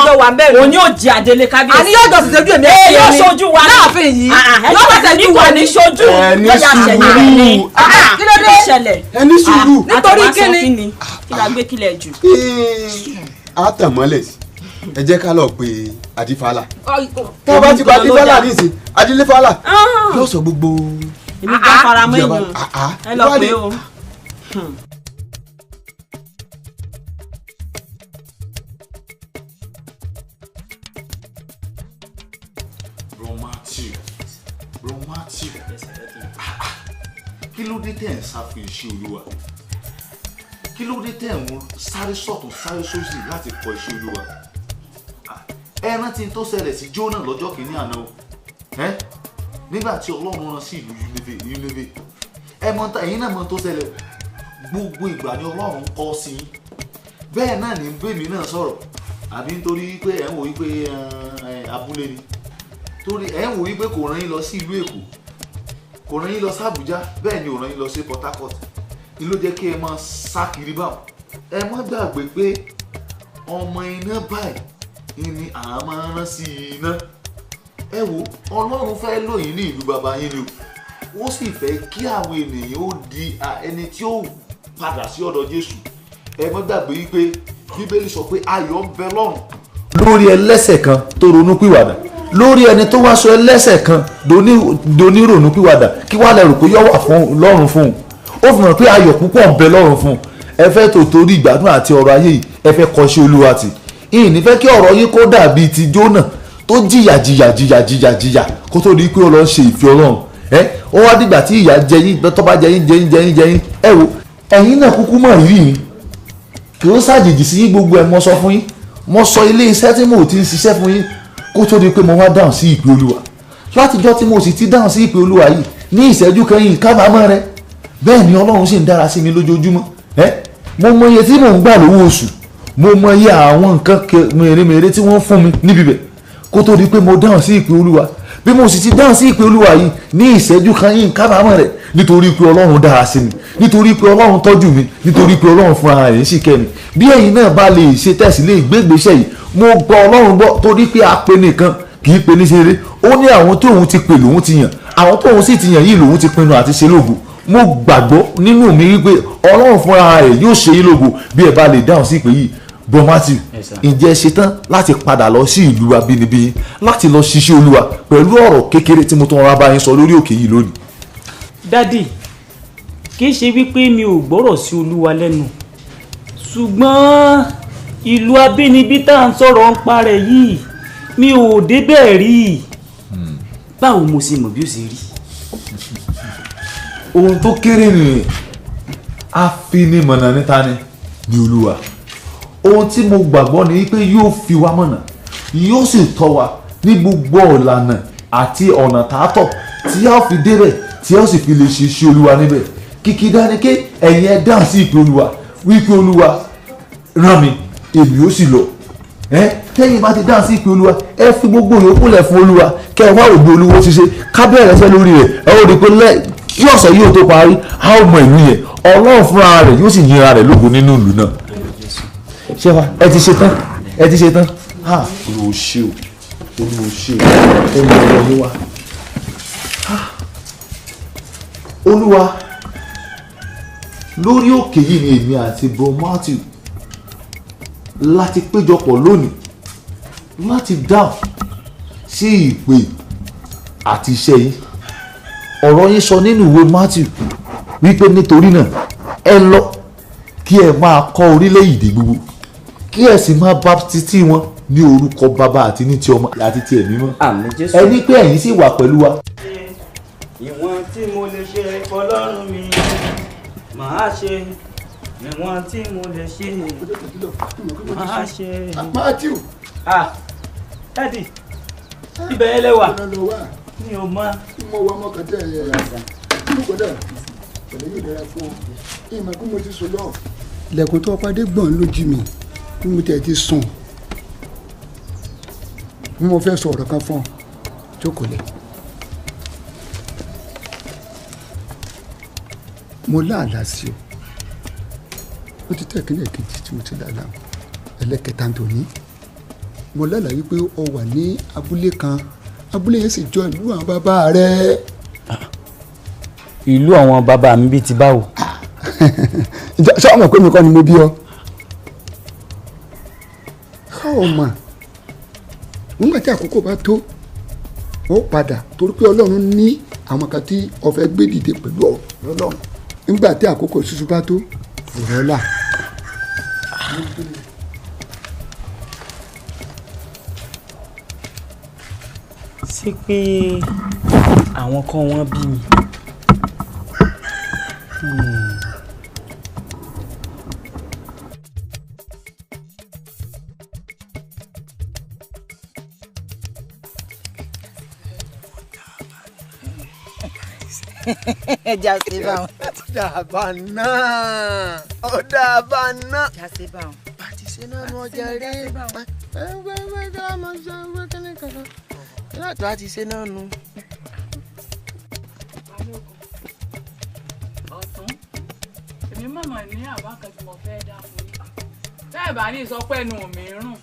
òun yóò jẹ adélé kábíyèsí. Àní yóò jọ sì ṣojú èmi Ee, yóò ṣojú wa ni. láàfin yìí. Yóò wá ṣojú wa ní ṣojú. Ẹ ní Lọ́yà àṣẹyìn rẹ̀ ni. sùúrù. Kí ló dé? Ṣẹlẹ̀. Ẹ ní sùúrù. Nítorí kíni? Kí la gbé kílẹ̀ jù. A tàn mọ́lẹ̀ sí, ẹ jẹ́ ká lọ pé Adífálà. Tá a bá ti pa Adífálà nísìn, Adífálà yóò sọ gbogbo. Èmi gbọ́ faramọ́ èèyàn. Ẹ lọ pé o. Bro Matthew, kí ló dé tẹ̀ ń sá fún iṣẹ́ Olúwa? Kí ló dé tẹ̀ ń sáré sọ̀tún sáré sósì láti kọ iṣẹ́ Olúwa? Ẹ rántí tó ṣẹlẹ̀ sí Jónà lọ́jọ́ kìíní àná o. Nígbà tí Ọlọ́run rán sí ìlú Nínéfè, ẹ mọ̀ ẹ̀yin náà mọ̀ tó ṣẹlẹ̀. Gbogbo ìgbà ni Ọlọ́run kọ sí yín. Bẹ́ẹ̀ náà ni bẹ́ẹ̀mí náà sọ̀rọ̀, àbí nítorí pé ẹ̀ ń wò wípé abúlé ni, torí ẹ̀ ń wò wípé kò rán yín lọ sí ìlú Èkó, kò rán yín lọ sí Àbújá, bẹ́ẹ̀ ni ò rán yín lọ sí Port Harcourt. Ni ló jẹ́ kí ẹ máa sá kiri báwọn. Ẹ má gbàgbé pé ọmọ iná báyìí ni à máa rán sí iná. Ẹ wo, Ọlọ́run fẹ́ lò yín ní ìlú bàbá yín ni o. Ó sì fẹ́ kí àwọn ènìyàn ó di ẹni tí ó padà sí ọ̀dọ̀ Jésù. Ẹ má gbàgbé wípé Bíbélì sọ pé ayọ̀ ń bẹ lọ́run lórí ẹlẹ́ṣẹ̀ kan tó ronúpìwàdà, lórí ẹni tó wá sọ ẹlẹ́ṣẹ̀ kan donírònúpìwàdà, kí wàá lẹ́rù pé yọ wà lọ́run fún un. Ó fi hàn pé ayọ̀ púpọ̀ ń bẹ lọ́run fún un. Ẹ fẹ́ tó torí ìgbádùn àti ọrọ̀ ayé yìí, ẹ fẹ́ kọṣẹ́ Olúwa tì. Ìyìn ní fẹ́ kí ọ̀rọ̀ yín kó dàbí ti Jónà tó jìyà jìyà jìyà jìyà jìyà kó tó di pé ó lọ ṣe ìfẹ́ Ọlọ́run. Ẹ ó wá dìgbà tí ìyà jẹ yín, tó bá jẹ yín jẹ yín jẹ yín jẹ yín. Ẹ wo, ẹ̀yin náà kúkú mọ̀ rí mi, kì ó ṣàjèjì sí yín gbogbo ẹ̀. Mo sọ fún yín, mo sọ ilé iṣẹ́ tí mo ti ń ṣiṣẹ́ fún yín kó tó di pé mo wá dáhùn sí ìpè Olúwa. Látijọ́ tí mo sì ti dáhùn sí ìpè Olúwa yìí ní ìṣẹ́jú kẹ́yìn kábàámọ̀ rẹ, bẹ́ẹ̀ ni Ọlọ́run sì ń dára sí mi lójoojúmọ́. Mo mọ iye tí mò ń gbà lówó oṣù, mo mọ iye àwọn nǹkan mèremère tí wọ́n fún mi níbi bẹ̀ kó tó di pé mo dáhùn sí ìpè Olúwa. Bí mo sì ti dáhùn sí ìpè Olúwa yìí ní ìṣẹ́jú kan yìí kábàámọ̀ rẹ̀, nítorí pé Ọlọ́run dára sí mi, nítorí pé Ọlọ́run tọ́jú mi, nítorí pé Ọlọ́run fúnra rẹ̀ sì kẹ́ mi. Bí ẹ̀yin náà bá lè ṣe tẹ̀sí lè gbégbèsè yìí, mo gbọ́ Ọlọ́run gbọ́, torí pé ape nìkan kì í pe ní ṣeré. Ó ní àwọn tóun ti pè lòun ti yàn, àwọn tóun sì ti yàn yìí lòun ti pinnu àti ṣe lógo. Mo gbàgbọ́ nínú mi wípé Ọlọ́run fúnra rẹ̀ yóò ṣe yín lógo bí ẹ bá lè dáhùn sí ìpè yìí. Bro Matthew, ǹjẹ́ ṣetán láti padà lọ sí ìlú abínibí yín láti lọ ṣiṣẹ́ Olúwa pẹ̀lú ọ̀rọ̀ kékeré tí mo tún rọra bá yín sọ lórí òkè yìí lónìí? Dádì, kì í ṣe wípé mi ò gbọ́rọ̀ sí Olúwa lẹ́nu, ṣùgbọ́n ìlú abínibí tá à ń sọ̀rọ̀ ń parẹ́ yìí mi ò débẹ̀ rí. Báwo mo ṣe mọ̀ bí ó ṣe rí? Ohun tó kéré nìyẹn, afinimọ̀nà níta ni Olúwa. Ohun tí mo gbàgbọ́ ni pé yóò fi wá mọ̀nà, yóò sì tọ́ wa ní gbogbo ọ̀lànà àti ọ̀nà tààtọ̀ Tí a ó fi débẹ̀, tí a ó sì fi lè ṣe iṣẹ́ Olúwa níbẹ̀. Kìkìdá ni ké ẹ̀yin ẹ dáhùn sí ìpè Olúwa, wípé Olúwa rán mi, èmi ó sì lọ. Tẹ́yìn bá ti dáhùn sí ìpè Olúwa, ẹ fi gbogbo ìyókù lẹ̀ fún Olúwa, kẹ́ ẹ wá ògbó Olúwa ṣiṣẹ́, ká bẹ̀rẹ̀ ẹsẹ̀ lórí rẹ̀. Ẹ ó rí i pé kí ọ̀sẹ̀ yìí ó tó parí, a ó mọ ìlú yẹn. Ọlọ́run fúnra rẹ̀ yóò sì yinra rẹ̀ lógo nínú ìlú náà. Ṣé wa ẹ ti ṣe tán? Ẹ ti ṣe tán? Olúwa ṣé o, Olúwa ṣé o, ẹ mọ ọ̀rọ̀ mi wá. Olúwa, lórí òkè yìí ni èmi àti bro Matthew láti péjọpọ̀ lónìí láti dáhùn sí ìpè àti iṣẹ́ yìí. Ọ̀rọ̀ yín sọ nínú ìwé Matthew wípé nítorí náà ẹ lọ kí ẹ máa kọ́ orílẹ̀-èdè gbogbo, kí ẹ sì máa baptisi wọn ní orúkọ Bàbá àti ní ti Ọmọ àti ti Ẹ̀mí mímọ́. Ẹ ní pé ẹ̀yin sì wà pẹ̀lú wa. Ìwọ̀n tí mo lè ṣe fọlọ́run mi màá ṣe, ìwọ̀n tí mo lè ṣe màá ṣe. Matthew. Ah, Daddy, ibẹ̀ yẹn lẹ wà. Mi ò mọ̀. Mo wọ ọmọ kan tẹ ẹ lóko náà pẹ̀lú yóò dára fún ọ. Ìmọ̀ kí mo ti sùn lọ. Lẹ̀kùn tó padé gbọ̀n lójú mi bí mo tẹ̀ ti sùn. Bí mo fẹ́ sọ ọ̀rọ̀ kan fún ọ, jókòó lẹ̀. Mo láàlá sí ọ. Ó ti tẹ̀ kílẹ̀ kejì tí mo ti láàlá ẹlẹ́kẹta tó ní. Mo lálàá wípé o wà ní abúlé kan, abúlé yẹn sì jọ ìlú àwọn bàbá rẹ. Ìlú àwọn bàbá mi bíi ti báwo? Ṣé ọmọ pé mi kọ́ ni mo bí ọ? Ṣé o mọ̀? Nígbà tí àkókò bá tó, ó padà torí pé Ọlọ́run ní àwọn kan tí ó fẹ́ gbé dìde pẹ̀lú Ọlọ́run. Nígbà tí àkókò ṣíṣú bá tó, fòrọ́là. Ṣé pé àwọn kan wọ́n bí mi? Jase báwọn. Ọ̀dà náà, ọ̀dà náà. Jase báwọn. Bàtí ṣe náà nu ọjà rí. Láti wá ti ṣe náà nu. Ọ̀tún, èmi mọ̀mọ́ ní àbá kan tí mo fẹ́ dá fún yín. Bẹ́ẹ̀ bá ní ìsọpẹ́nu mi rùn,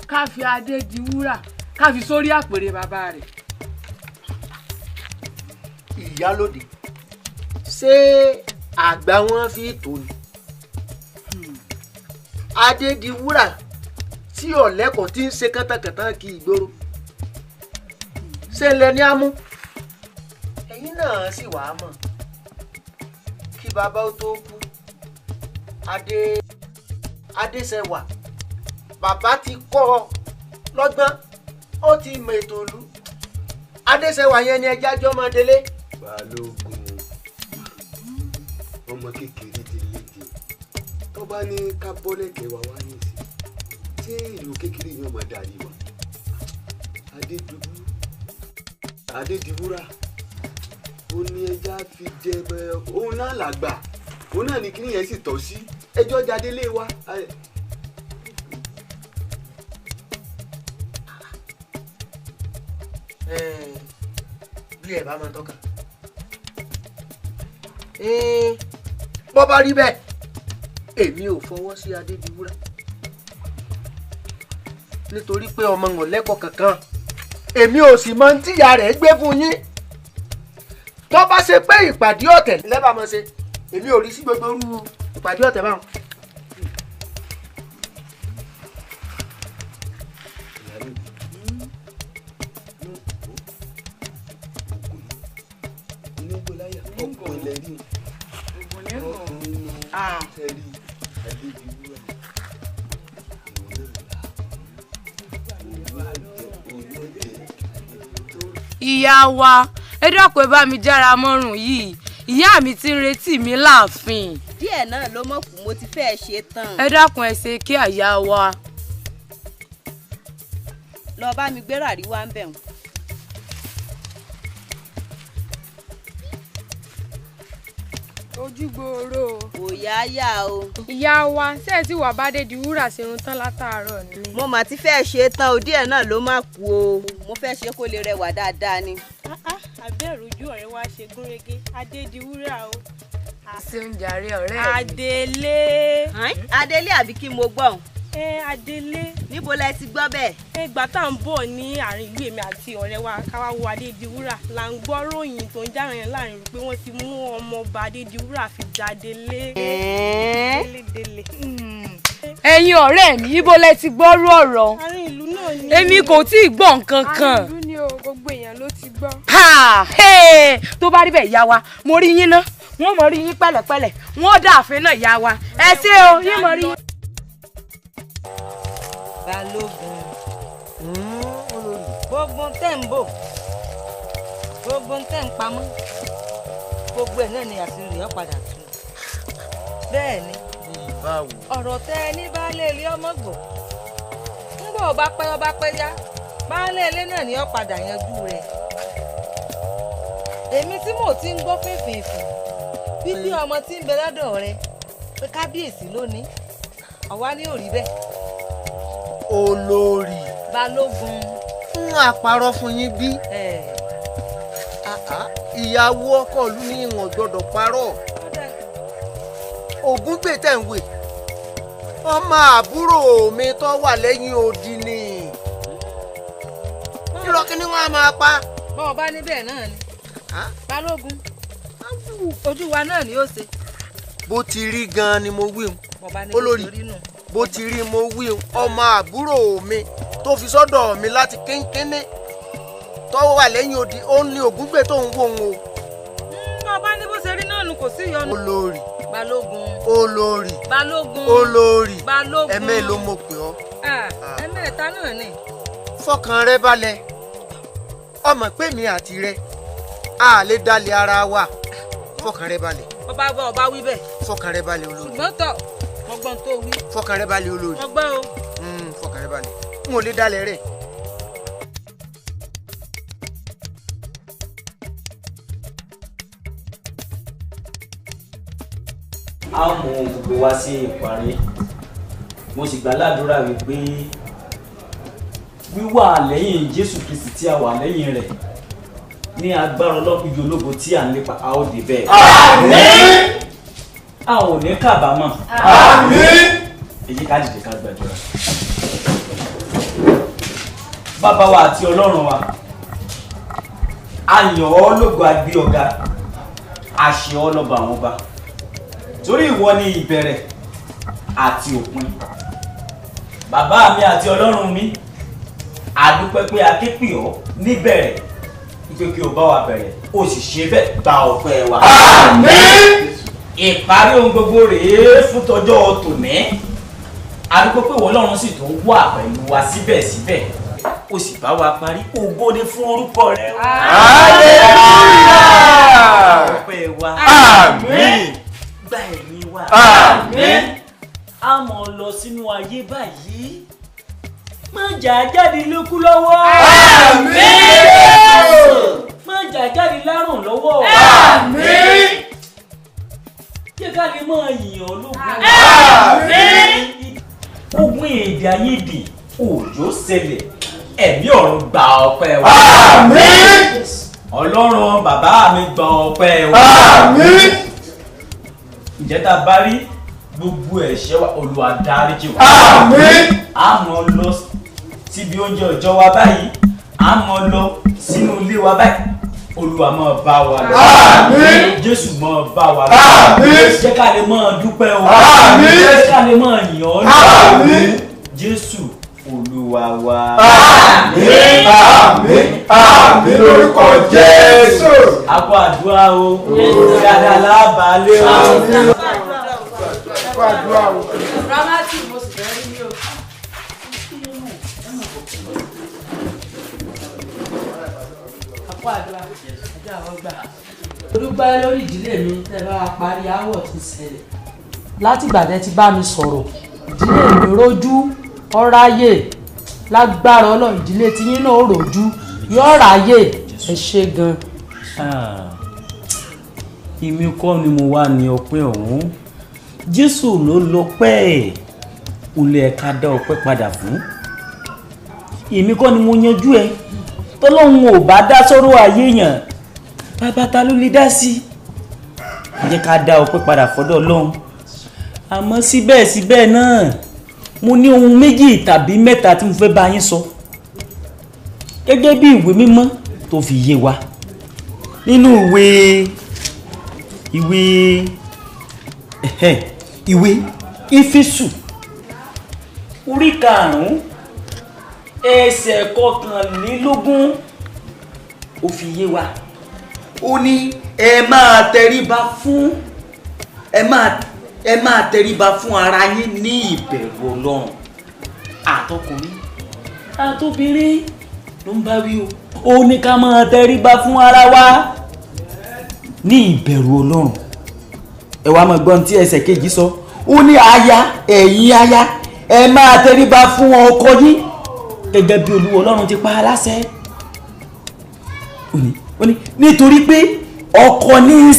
ká fi adé di wúrà, ká fi sórí àpèrè bàbá rẹ̀. Ìyálóde, ṣé àgbà wọn fi tò ní? Adé di wúrà tí ọ̀lẹ́kọ̀ọ́ ti ń ṣe kántákàntán kí ìgboro. Ṣé lẹ ní ámú? Ẹ̀yin náà sì wàá mọ̀ kí bàbá ó tó kú. Adéṣẹwà bàbá ti kọ́ ọ lọ́gbọ́n, ó ti mọ ètò ìlú. Adéṣẹwà yẹn ni ẹja jọ máa délé. Balógun, ọmọ kékeré ti léde tó bá ní ká bọ́lẹ̀kẹ̀ wá wá nísì, ṣé ìlú kékeré yẹn máa darí wa? Adédìwúrà ó ní ẹja fi jẹ òun náà làgbà, òun náà ní kíní yẹn sì tọ́ sí ẹjọ́ jáde lé wa. Bí ẹ bá máa tọ́ka bọ́ bá rí bẹ́ẹ̀, èmi ò fọwọ́ sí Adédìwúrà nítorí pé ọmọ wọn lẹ́kọ̀ọ́ kankan, èmi ò sì mọ tíyà rẹ̀ gbé fún yín. Tó bá ṣe pé ìpàdé ọ̀tẹ̀ lẹ́bàá máa ṣe, èmi ò rí sí gbogbo irú ìpàdé ọ̀tẹ̀ báwọn. Ìyá wa, ẹ dákun ẹ bá mi jára mọ́rùn yìí, ìyá mi ti ń retí mi láàfin. Díẹ̀ náà ló mọ̀ kù, mo ti fẹ́ ṣe tán. Ẹ dákun ẹ ṣe kí àyà wa. Lọ bá mi gbé ràrí wá ń bẹ̀ wọ́n. Ojú gbòòrò o. Kò yá yá o. Ìyá wa, ṣé ẹ ti wà bá Adédiwúrà ṣerun tán látàárọ̀ ni? Mo mà ti fẹ́ ṣe é tán o, díẹ̀ náà ló má kú o. Mo fẹ́ ṣe kó lè rẹwà dáadáa ni. Àbẹ̀rù ojú ọ̀rẹ́ wa ṣe gúnrégé, Adédiwúrà o. Ṣeun jàre ọ̀rẹ́ mi. Adélé. Adélé àbí kí mo gbọ́? Adélé. Níbo lẹ ti gbọ́ bẹ́ẹ̀? Ìgbà tá à ń bọ̀ ní àárín ìlú èmi àti ọ̀rẹ́ wa ká wá wo Adédiwúrà là ń gbọ́ ròyìn tó ń jára yẹn láàrin ìlú pé wọ́n ti mú ọmọọba Adédiwúrà fi jadélé. Délé. Ẹ̀yin ọ̀rẹ́ mi, ibo lẹ ti gbọ́rú ọ̀rọ̀? Àárín ìlú náà ni. Èmi kò tí ì gbọ́ nǹkan kan. Àárín ìlú ni o, gbogbo èèyàn ló ti gbọ́. Tó bá rí bẹ́ẹ̀ ìyá wa, mo rí yín ná, wọ́n mọ̀ rí yín pẹ̀lẹ́pẹ̀lẹ́, wọ́n dá ààfin náà ìyá wa. Ẹ ṣé o, yín mọ̀ rí yín. Balógun, gbogbo tẹ́ ń bò, gbogbo tẹ́ ń pamọ́, gbogbo ẹ̀ náà ni àṣírí rẹ̀ padà tú. Bẹ́ẹ̀ ni, ọ̀rọ̀ tẹ́ ẹ ní baálé ilé ọmọ gbọ́, ń bọ̀ ọba pẹ́ ọba pẹ́ yá, baálé ilé náà ni ó padà yanjú rẹ̀. Èmi tí mò ti ń gbọ́ fìfìfì wípé ọmọ tí ń bẹ lọ́dọ̀ rẹ pé kábíyèsí lónìí, àwa ní ò rí bẹ́ẹ̀. Olórí. Balógun. Ń àparọ́ fún yín bí. Ìyàwó ọkọ ìlú ní ìwọ̀n gbọ́dọ̀ parọ́. Ògúngbè tẹ̀ ń wè. Ọmọ àbúrò mi tó wà lẹ́yìn odi ni. Irọ́ kí ni wọ́n á máa pa. Bọ́ọ̀ bá níbẹ̀ náà ni. Balógun, ojú wa náà ni ó ṣe. Bó ti rí gan-an ni mo wí. Olórí. Bó ti rí mo wí, ọmọ àbúrò mi tó fi sọ́dọ̀ mi láti kínkínní tó wà lẹ́yìn odi, ó ní Ògúngbè tó ń wò ó. Bàbá ní bó ṣe rí náà nù, kò sí ìyọnu. Olórí. Balógun. Olórí. Balógun. Olórí. Balógun. Ẹ̀mẹ́ ló mọ̀ pé ọ́. Ẹ̀mẹ́ta náà ni. Fọkàn rẹ balẹ̀, ọmọ pé mi àti rẹ a lè dalẹ̀ ara wa. Fọkàn rẹ balẹ̀. Ọba ọba wí bẹ́ẹ̀. Fọkàn rẹ balẹ̀ olórí. Ṣùgbọ́n tọ̀ mo gbọ́n tó wí. Fọkàn rẹ balẹ̀ olórí. Mo gbọ́ o. Fọkàn rẹ balẹ̀, n ò lè dalẹ̀ rẹ̀. A ó mú ohun gbogbo wá sí ìparí. Mo sì gbàládùra wípé wíwà lẹ́yìn Jésù Kristi tí a wà lẹ́yìn rẹ̀ ní agbára Ọlọ́run ibi ológo tí à ń lépa, a ó dé bẹ́ẹ̀. Àmín. A ò ní kábàámọ̀. Àmín. Èyí ká dìde ká gbàdúrà. Bàbá wa àti Ọlọ́run wa, a yàn ọ́ lógo, a gbé ọ ga, a ṣe ọ́ lọ́ba àwọn ọba, torí ìwọ ni ìbẹ̀rẹ̀ àti òpin. Bàbá mi àti Ọlọ́run mi, a dúpẹ́ pé a ké pè ọ́ níbẹ̀rẹ̀ wípé kí o bá wa bẹ̀rẹ̀, o sì ṣe bẹ́ẹ̀, gba ọpẹ́ wa. Àmín. Ìparí ohun gbogbo rèé fún tọjọ́ tòní. A dúpẹ́ pé ìwọ Ọlọ́run sì tún wà pẹ̀lú wa síbẹ̀síbẹ̀, o sì bá wa parí. Ògo ni fún orúkọ rẹ. Hallelujah. Ọpẹ́ wa. Àmín. Gba ẹ̀yìn wa. Àmín. A mọ̀ lọ sínú ayé báyìí, má jà jáde lókú lọ́wọ́. Àmín. Má jà jáde lárùn lọ́wọ́. Àmín. Jẹ́ ká lè máa yìn ọ́ lógo. Àmín. Ogun èdè àìyedè òjò ṣẹlẹ̀, ẹ̀mí ọ̀run gba ọpẹ́ wa. Àmín. Ọlọ́run bàbá mi gba ọpẹ́ wa. Àmín. Ǹjẹ́ tá a bá rí gbogbo ẹ̀ṣẹ̀ wa, Olúwa dáríjì wa. Àmín. A mọ̀ lọ síbi oúnjẹ ọjọ́ wa báyìí, a mọ̀ lọ sínú ilé wa báyìí, Olúwa máa bá wa lọ. Àmín. Jésù máa bá wa lọ. Àmín. Jẹ́ ká lè máa dúpẹ́ o. Àmín. Jẹ́ ká lè máa yìn ọ́ lọ. Àmín. Jésù Olúwa wa. Àmín. Àmín. Àmín lórúkọ Jésù. A kú àdúrà o. Dáadáa lábàálẹ̀ o. Kú àdúrà o. Rámátì mo sì fẹ́ rí ní o. Àpò àdúrà àjọ àwọn gbà. Mo dúpẹ́ lórí ìdílé mi tẹ́ bá wa parí aáwọ̀ tí ń ṣẹlẹ̀. Látìgbà tẹ́ ti bá mi sọ̀rọ̀, ìdílé mi rójú ọ̀ráyè lágbára Ọlọ́run, ìdílé tiyín náà rójú yóò ráyè. Ẹ ṣé gan. Èmi kọ́ ni mo wà ní ọpẹ́ ọ̀hún. Jésù ló lọ́pẹ́, ó lè ká dá ọpẹ́ padà fún. Èmi kọ́ ni mo yanjú ẹ. Tọ́lọ́run ò bá dá sọ́rọ̀ ayé yàn, bàbá ta ló lè dá sí? Jẹ́ ká dá ọpẹ́ padà fọ́dọ̀ Ọlọ́run. Àmọ́ síbẹ̀síbẹ̀ náà, mo ní ohun méjì tàbí mẹ́ta tí mo fẹ́ bá yín sọ. Gẹ́gẹ́ bí ìwé mímọ́ tó fi yé wa. Nínú ìwé Éfésù orí 5 ẹsẹ̀ 21 ó fi yé wa. Ó ní ẹ máa tẹríba fún ẹ máa tẹríba fún ara yín ní ìbẹ̀rù Ọlọ́run. Àtọkùnrin àtobìnrin ló ń bá wí o. Ó ní ká máa tẹríba fún ara wa ní ìbẹ̀rù Ọlọ́run. Ẹ wá máa gbọ́n tí ẹsẹ̀ kejì sọ. Ó ní aya, ẹ̀yin aya, ẹ máa tẹríba fún ọkọ yín gẹ́gẹ́ bí Olúwa Ọlọ́run ti pa á láṣẹ. Ó ní nítorí pé ọkọ ní í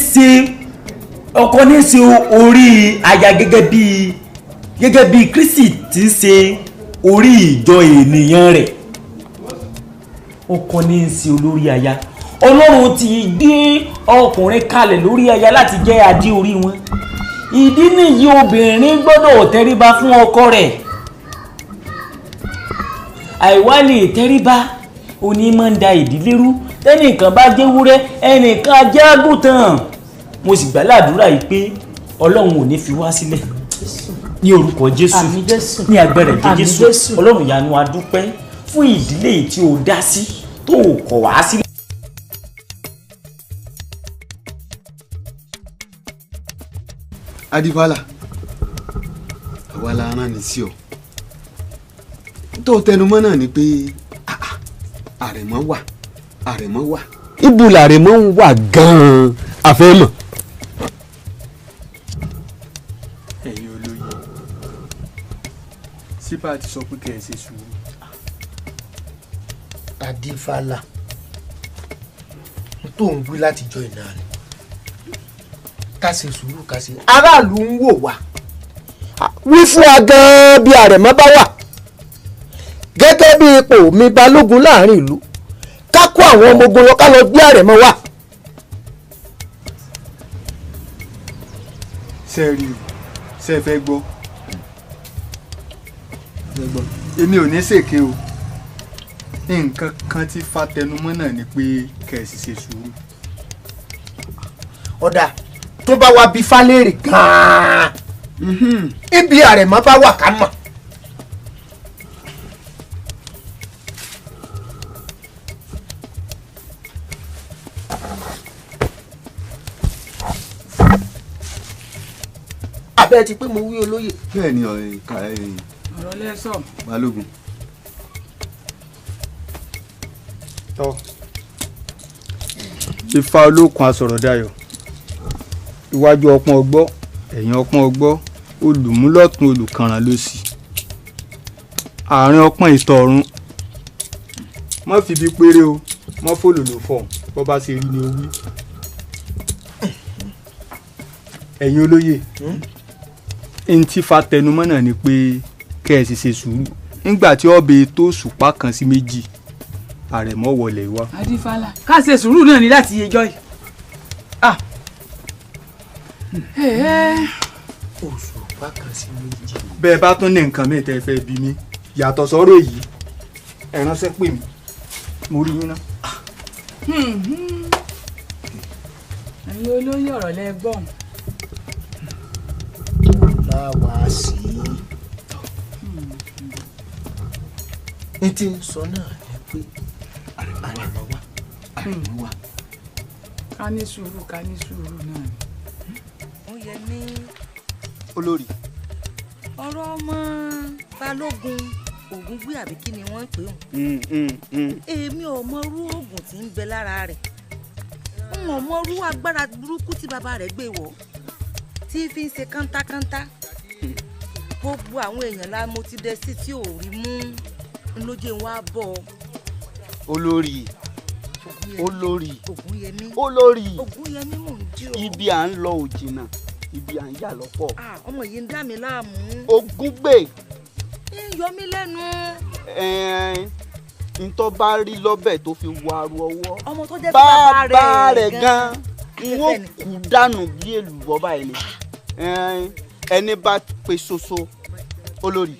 ṣe orí aya gẹ́gẹ́ bí Kristi ti ń ṣe orí ìjọ ènìyàn rẹ̀. Ọkọ ní í ṣe olórí aya. Ọlọ́run ti gbé ọkùnrin kalẹ̀ lórí aya láti jẹ́ adé orí wọn. Ìdí nìyí obìnrin gbọ́dọ̀ tẹríba fún ọkọ rẹ̀. Àìwá lè tẹríba oní máa ń da ìdílé rú. Tẹ́nìkan bá jẹ́ wúrẹ́, ẹnìkan jẹ́ àgùntàn. Mo sì gbà ládùúrà yìí pé Ọlọ́run ò ní fi wá sílẹ̀ ní orúkọ Jésù, ní agbára ẹ̀jẹ̀ Jésù. Ọlọ́run ìyanu, a dúpẹ́ fún ìdílé tí o dá sí tó o kọ̀ wá sílẹ̀. Adífálà, àwa la rán ni sí ọ. Tó tẹnumọ́ náà ni pé àrẹ̀mọ wà, àrẹ̀mọ wà. Ibo làrẹ̀mọ ń wà gan-an, a fẹ́ mọ̀. Ẹ̀yin olóyè, síbà ti sọ pé kẹ́ ẹ ṣe sùúrù. Adífálà, n tó ń wí látijọ́ ìná ni ká ṣe sùúrù, ká ṣe. Aráàlú ń wò wá. Wí fún wa gan-an bí àrẹ̀mọ bá wà. Gẹ́gẹ́ bí ipò mi balógun láàrin ìlú, ká kó àwọn ọmọ ogun lọ, ká lọ gbé àrẹ̀mọ wá. Ṣé ẹ rí o, ṣé ẹ fẹ́ gbọ́? Èmi ò ní ṣèké o. Nǹkan kan tí fa tẹnumọ́ náà ni pé kẹ́ ẹ sì ṣe sùúrù. Ọ̀dà tó bá wa bí falẹ́rì gan-an, ibi àrẹ̀mọ bá wà ká mọ̀. Abẹ́ ti pé mo wí olóyè. Bẹ́ẹ̀ ni ọ̀rọ̀ lẹ́sọ̀. Balógun. Tọ́ Ifá olókun asọ̀rọ̀dayọ̀, iwájú ọpọ́n ọgbọ́, ẹ̀yìn ọpọ́n ọgbọ́, olùmúlọ̀tún olùkànràn lósì, àárín ọpọ́n ìtọ̀run. Má fi bí péré o, má fòlòlò fọ̀, bọ́ bá ṣe rí ni o wí. Ẹ̀yin olóyè, n tí fa tẹnumọ́ náà ni pé kẹ́ ẹ sì ṣe sùúrù. Nígbà tí ọbẹ̀ tó ṣùpá kan sí méjì, àrẹ̀mọ wọlé wá. Adífálà, ká ṣe sùúrù náà ní láti yejọ́ yìí. Òṣùpá kan sí méjì. Bẹ́ẹ̀ bá tún ní nǹkan míì tẹ́ ẹ fẹ́ bí mi yàtọ̀ sọ́rọ̀ èyí, ẹ ránṣẹ́ pè mí, mo rí yín ná. Ẹ̀yin olóyè, ọ̀rọ̀ lẹ gbọ́n. Láwa sí i. Ní tí ń sọ náà ni pé àrẹ̀mọ wà, àrẹ̀mọ wà. Ká ní sùúrù, ká ní sùúrù náà ni. Ó yẹ ní. Olórí. Ọ̀rọ̀ ọmọ Balógun Ògúngbé àbí kí ni wọ́n ń pè òun. Èmi ò mọrú oògùn tí ń bẹ lára rẹ̀. N ò mọrú agbára burúkú tí bàbá rẹ̀ gbé wọ̀ tí fi ń ṣe kántákántá. Gbogbo àwọn èèyàn la mo ti dẹ sí tí ò rí mú lójú wa bọ̀. Olórí, Olórí. Ògúnyẹmí. Olórí. Ògúnyẹmí mò ń jí o. Ibi à ń lọ ò jìnnà, ibi à ń yà lọ́pọ̀. Ọmọ yìí ń dá mi láàmú. Ògúngbè. Ń yọ mí lẹ́nu. Ntọ́ bá rí lọ́bẹ̀ tó fi wọ aru ọwọ́. Ọmọ tó jẹ́ bí bàbá rẹ̀ gan. N ó kú dànù bí èlùbọ́ báyìí ni. Ẹni bá pe ṣoṣo olórí,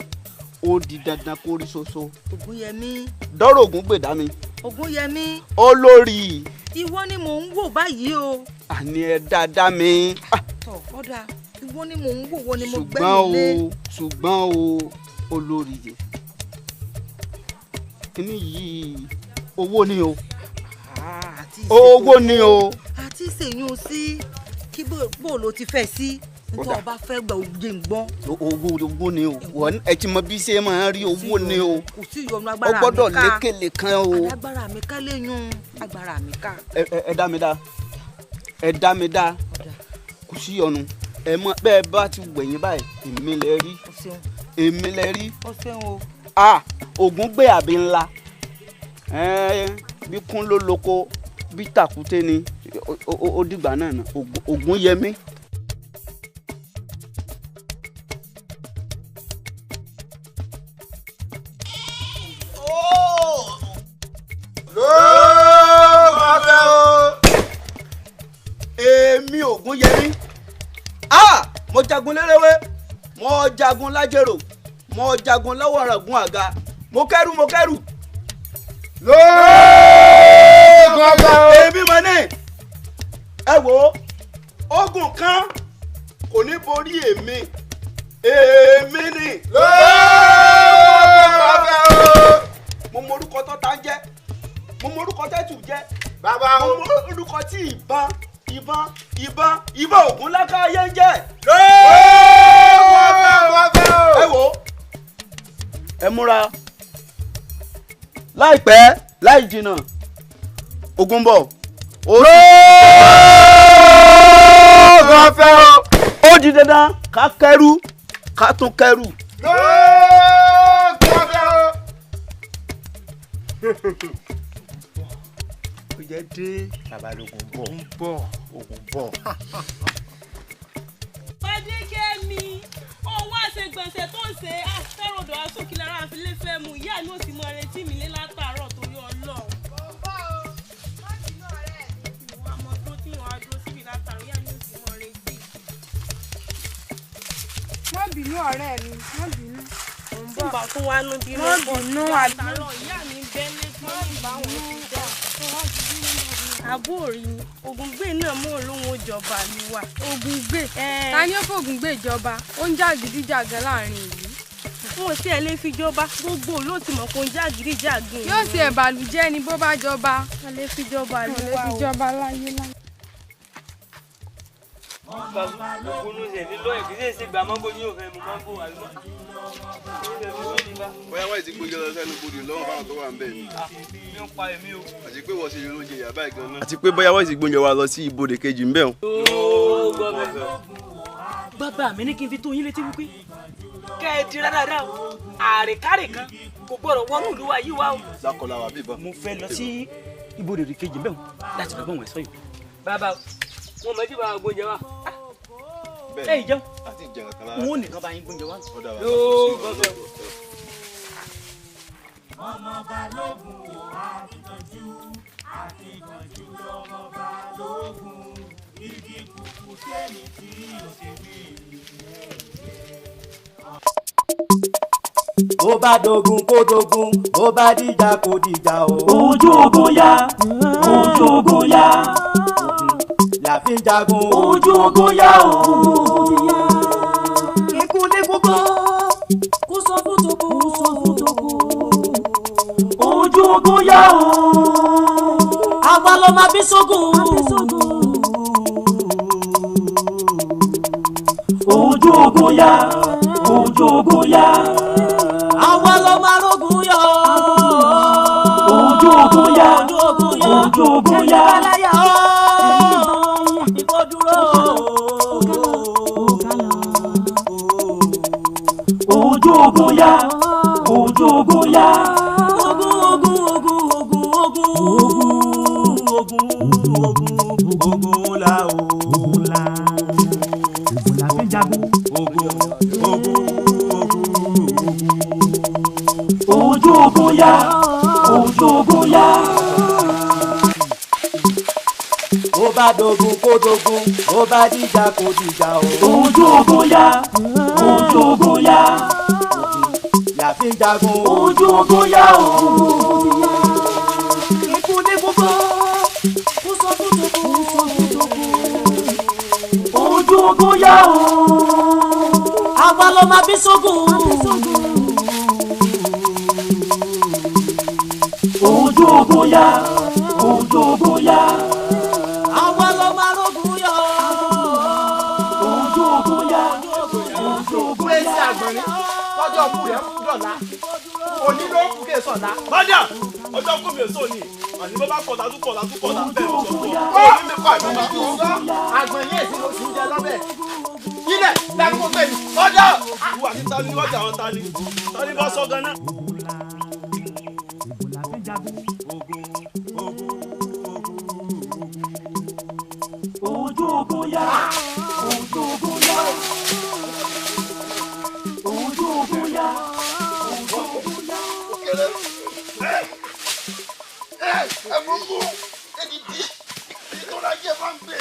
ó di dandan kó rí ṣoṣo. Ògúnyẹmí. Dọ́rọ̀ Ògúngbè dá mi. Ògúnyẹmí. Olórí. Ìwọ ni mò ń wò báyìí o. Àní ẹ dáadáa mi. Tọ ọ̀dà ìwọ ni mò ń wò, wọ ni mo gbẹ́yìn lé. Ṣùgbọ́n o olórí yẹ. Kíní yìí owó ni o. Owó ni o. Àti ṣèyún sí kí bó ló ti fẹ́ sí. Nítorí ọba fẹ́ gba òye ń gbọ́n. Owó ni o, ẹ ti mọ bí ṣe máa ń rí owó ni o. Kò sí ìyọnu, agbára mi ká. Ó gbọ́dọ̀ lékele kan o. Agbára mi ká léyún, agbára mi ká. Ẹ dá mi dá, ẹ dá mi dá, kò sí ìyọnu. Ẹ mọ bẹ́ẹ̀ bá ti wẹ̀yìn báyìí, èmi lẹ rí. Èmi lẹ rí. A Ògúngbè àbí ńlá, bí kún ló loko bí tàkúté ni ó dìgbà náà nà Ògúnyẹmí. Èmi Ògúnyẹmí, mo jagun lérewé, mo jagun lájèrò, mo jagun lọ́wọ́ ọ̀ràngún àga, mo kẹ́rù mo kẹ́rù. Lóògùn ọba o. Èmi mọ̀ ní ẹ wo ogun kan kò ní borí èmi, èmi ni. Lóògùn ọba o. Mo mọ orúkọ tó ta ń jẹ́, mo mọ orúkọ tẹ́tù jẹ́, bàbá o. Mo mọ orúkọ tí ìbọn ìbọn ìbọn ìbọn Ògún lákàáyé ń jẹ́. Lóògùn ọba o. Ẹ wo ẹ múra láìpẹ́ láì jìnnà ogun bọ̀. Lóògùn ọ̀fẹ́ o. Ó di dandan ká kẹ́rù ká tún kẹ́rù. Lóògùn ọ̀fẹ́ o. Ó jẹ́ dé. Babalógun bọ̀. Ogun bọ̀. Ogun bọ̀. Fadékẹ́mi, ó wá ṣe gbọ̀nsẹ̀ tó ń ṣe afẹ́rọ̀dọ̀ asókìlára àfiléfẹ́ mu, ìyá mi ò sì mọ retí mi lé látàárọ̀ torí Ọlọ́run. Ìwọ ọmọ tó tí wọn á dúró síbi látàárọ̀, ìyá mi ò sì mọ retí. Má bínú ọ̀rẹ́ mi, má bínú. Nígbà tó wá nú bínú Má bínú látàárọ̀, ìyá mi bẹ́lẹ̀ tí wọ́n bá wọn ti dá. Àbúrò rí ni Ògúngbè náà mú olóhùn òjọba mi wá. Ògúngbè? Ta ni ó fògúngbè jọba? Ó ń jàgídíjàgan láàrin ìlú. Wọn ò tiẹ̀ lè fi jọba, gbogbo ló ti mọ̀ kó ń jàgídíjàgan. Yóò ṣe ẹ̀bàlújẹ́ ni bó bá jọba. A lè fi jọba lù wá o. A lè fi jọba láyé láyé. Bóyá wọ́n ti gbójú lọ sẹ́nu bodè lọ́wọ́ fáwọn tó wà ń bẹ̀ ni. Àti pé wọ́n ṣe lóúnjẹ ìyá báyìí gan-an. Àti pé bóyá wọ́n ti gbóúnjẹ wa lọ sí ibodè kejì ń bẹ̀ wọn. Bàbá mi ní kí n fi tó yín létí wípé kẹ́ ẹ di rárára o, àrèkárè kan kò gbọ́dọ̀ wọnú ìlú wa yìí wá o. Lákọlá wa bíbọn. Mo fẹ́ lọ sí ibodè kejì ń bẹ̀ wọn láti lọ bọ̀ wọ́n sọ yìí. Bàbá wọn mọ̀ tí bàbá gbóúnjẹ wa. Ẹ jẹun. Àti ìjẹun kan lára. N ó nìkan bá yín gbóúnjẹ wa. Ọmọ Balógun ò àkìkànjú, àkìkànjú lọmọ Balógun, igi kúkú sẹ́ni tí ò ṣe bí Bó bá dogun kó dogun, bó bá dìjà kó dìjà o. Ojú ogun yá, ojú ogun yá, la fi ń jagun. Ojú ogun yá o. Ikú ní gbogbo, kó sọ fún tòkó, kó sọ fún tòkó. Ojú ogun yá o. Àwa ló máa bí sógun. Ojú ogun yá, ojú ogun yá. Àwa ló máa rógun yọ. Ojú ogun yá, ojú ogun yá. Ẹni bá láyà ọ́, ìkó dúró. Ojú ogun yá, ojú ogun yá. Ogun ogun ogun ogun ogun. jagun. Ogun ogun ogun ojú ogun yá, ojú ogun yá. Bó bá dogun kó dogun, bó bá dìjà kó dìjà o. Ojú ogun yá, ojú ogun yá. La fi ń jagun. Ojú ogun yá o. Ikú ní gbogbo, kó sọ fún tòkó, sọ fún tòkó. Ojú ogun yá o. Àwa ló máa bí sógun. Ojú ogun yá, ojú ogun yá. Àwa ló máa rógun yọ. Ojú ogun yá, ojú ogun yá. Lọ́jọ́ kú rẹ̀ dọ̀la, òní ló kú kè sọ̀la. Lọ́jà ọjọ́ kú mi èso ni, àní bó bá kọ̀ọ̀tà tún kọ̀ọ̀tà tún kọ̀ọ̀tà bẹ́ẹ̀ sọ fún ọ. Ó ní mi kọ́ ìmọ̀ bá kú. Àgbọ̀n yìí èsì ló sì ń jẹ lọ́bẹ̀. Ilẹ̀ dákú pé mi. Lọ́jà ìwà ní tani lọ́jà àwọn tani, tani bá sọ gan-an. Ojú ogun yá, ojú ogun yá. Ojú ogun yá, ojú ogun yá. Ẹ mú kú, èdìdí, ìtura jẹ́ máa ń gbé.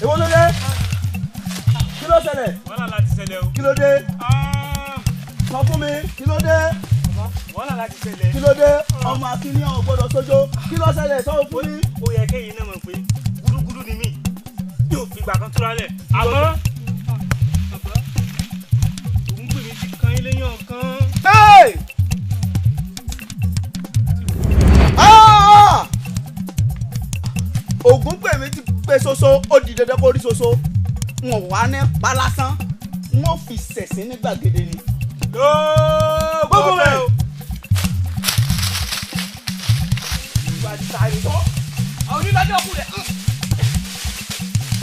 Èwo ló dé? Kí ló ṣẹlẹ̀? Wàhálà láti ṣẹlẹ̀ o. Kí ló dé? Sọ fún mi, kí ló dé? Wàhálà láti ṣẹlẹ̀. Kí ló dé? Ọmọ akíní ọ̀ gbọ́dọ̀ sójó. Kí ló ṣẹlẹ̀? Sọ fún mi. Ó yẹ kéyìn náà mọ̀ pé gúdúgúdú ni mí. Yóò fi ìgbà kan túra lẹ̀. Àmọ́ bàbá òun pè mí ti kan ilé yàn kan. Ògún pè mí ti pé soso, ó di dandan kó rí soso. N ò wá ní pa lásán, n ò fi ṣẹ̀sín ní gbàgede ni. Gbogbo rẹ̀. Ìwà ìsàlẹ̀ àwọn onídàájọ́ kù rẹ̀.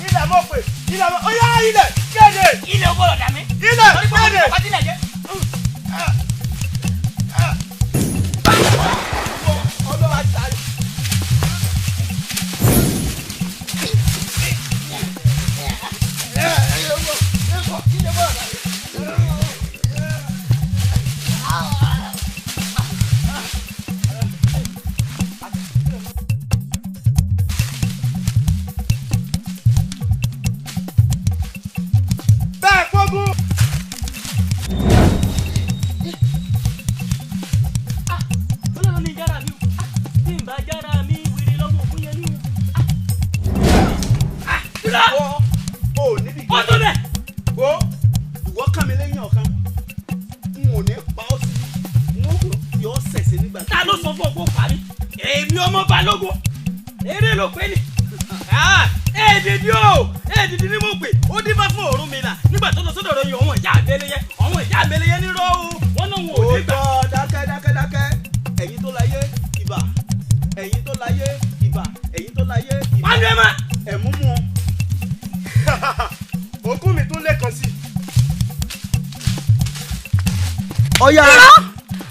Ilẹ̀ mọ̀ pé ilẹ̀ mọ̀ ó yá ilẹ̀ kéde. Ilẹ̀ ò gbọ́dọ̀ dà mí. Ilẹ̀ kéde.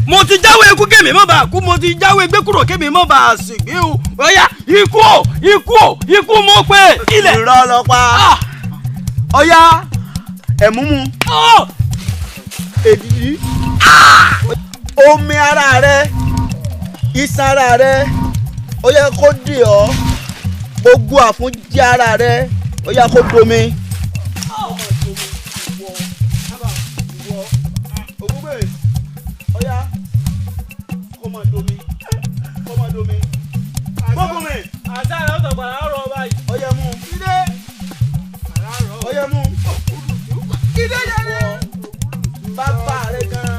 Mo ti jáwé ikú kémi mọ́ bá kú, mo ti jáwé gbé kúrò kémi mọ́ bá sìgbé o. Ọ̀yá ikú o, ikú o, ikú mo pé ilẹ̀. Irọ́ ló pa. Ọ̀yá ẹ̀múmu. Èdìdí. Omi ara rẹ Iṣan ara rẹ ó yẹ kó dì ọ́, gbogbo àfúnjẹ ara rẹ ó yẹ kó domi. Ògúngbè ó yá kó máa domi, kó máa domi. Gbógun mi. Àṣà rẹ̀ ó tọ̀gbọ̀n àárọ̀ ọba yìí. Ó yẹ mú. Kídé. Ó yẹ mú. Kídé yẹlé. Bàbá rẹ gan.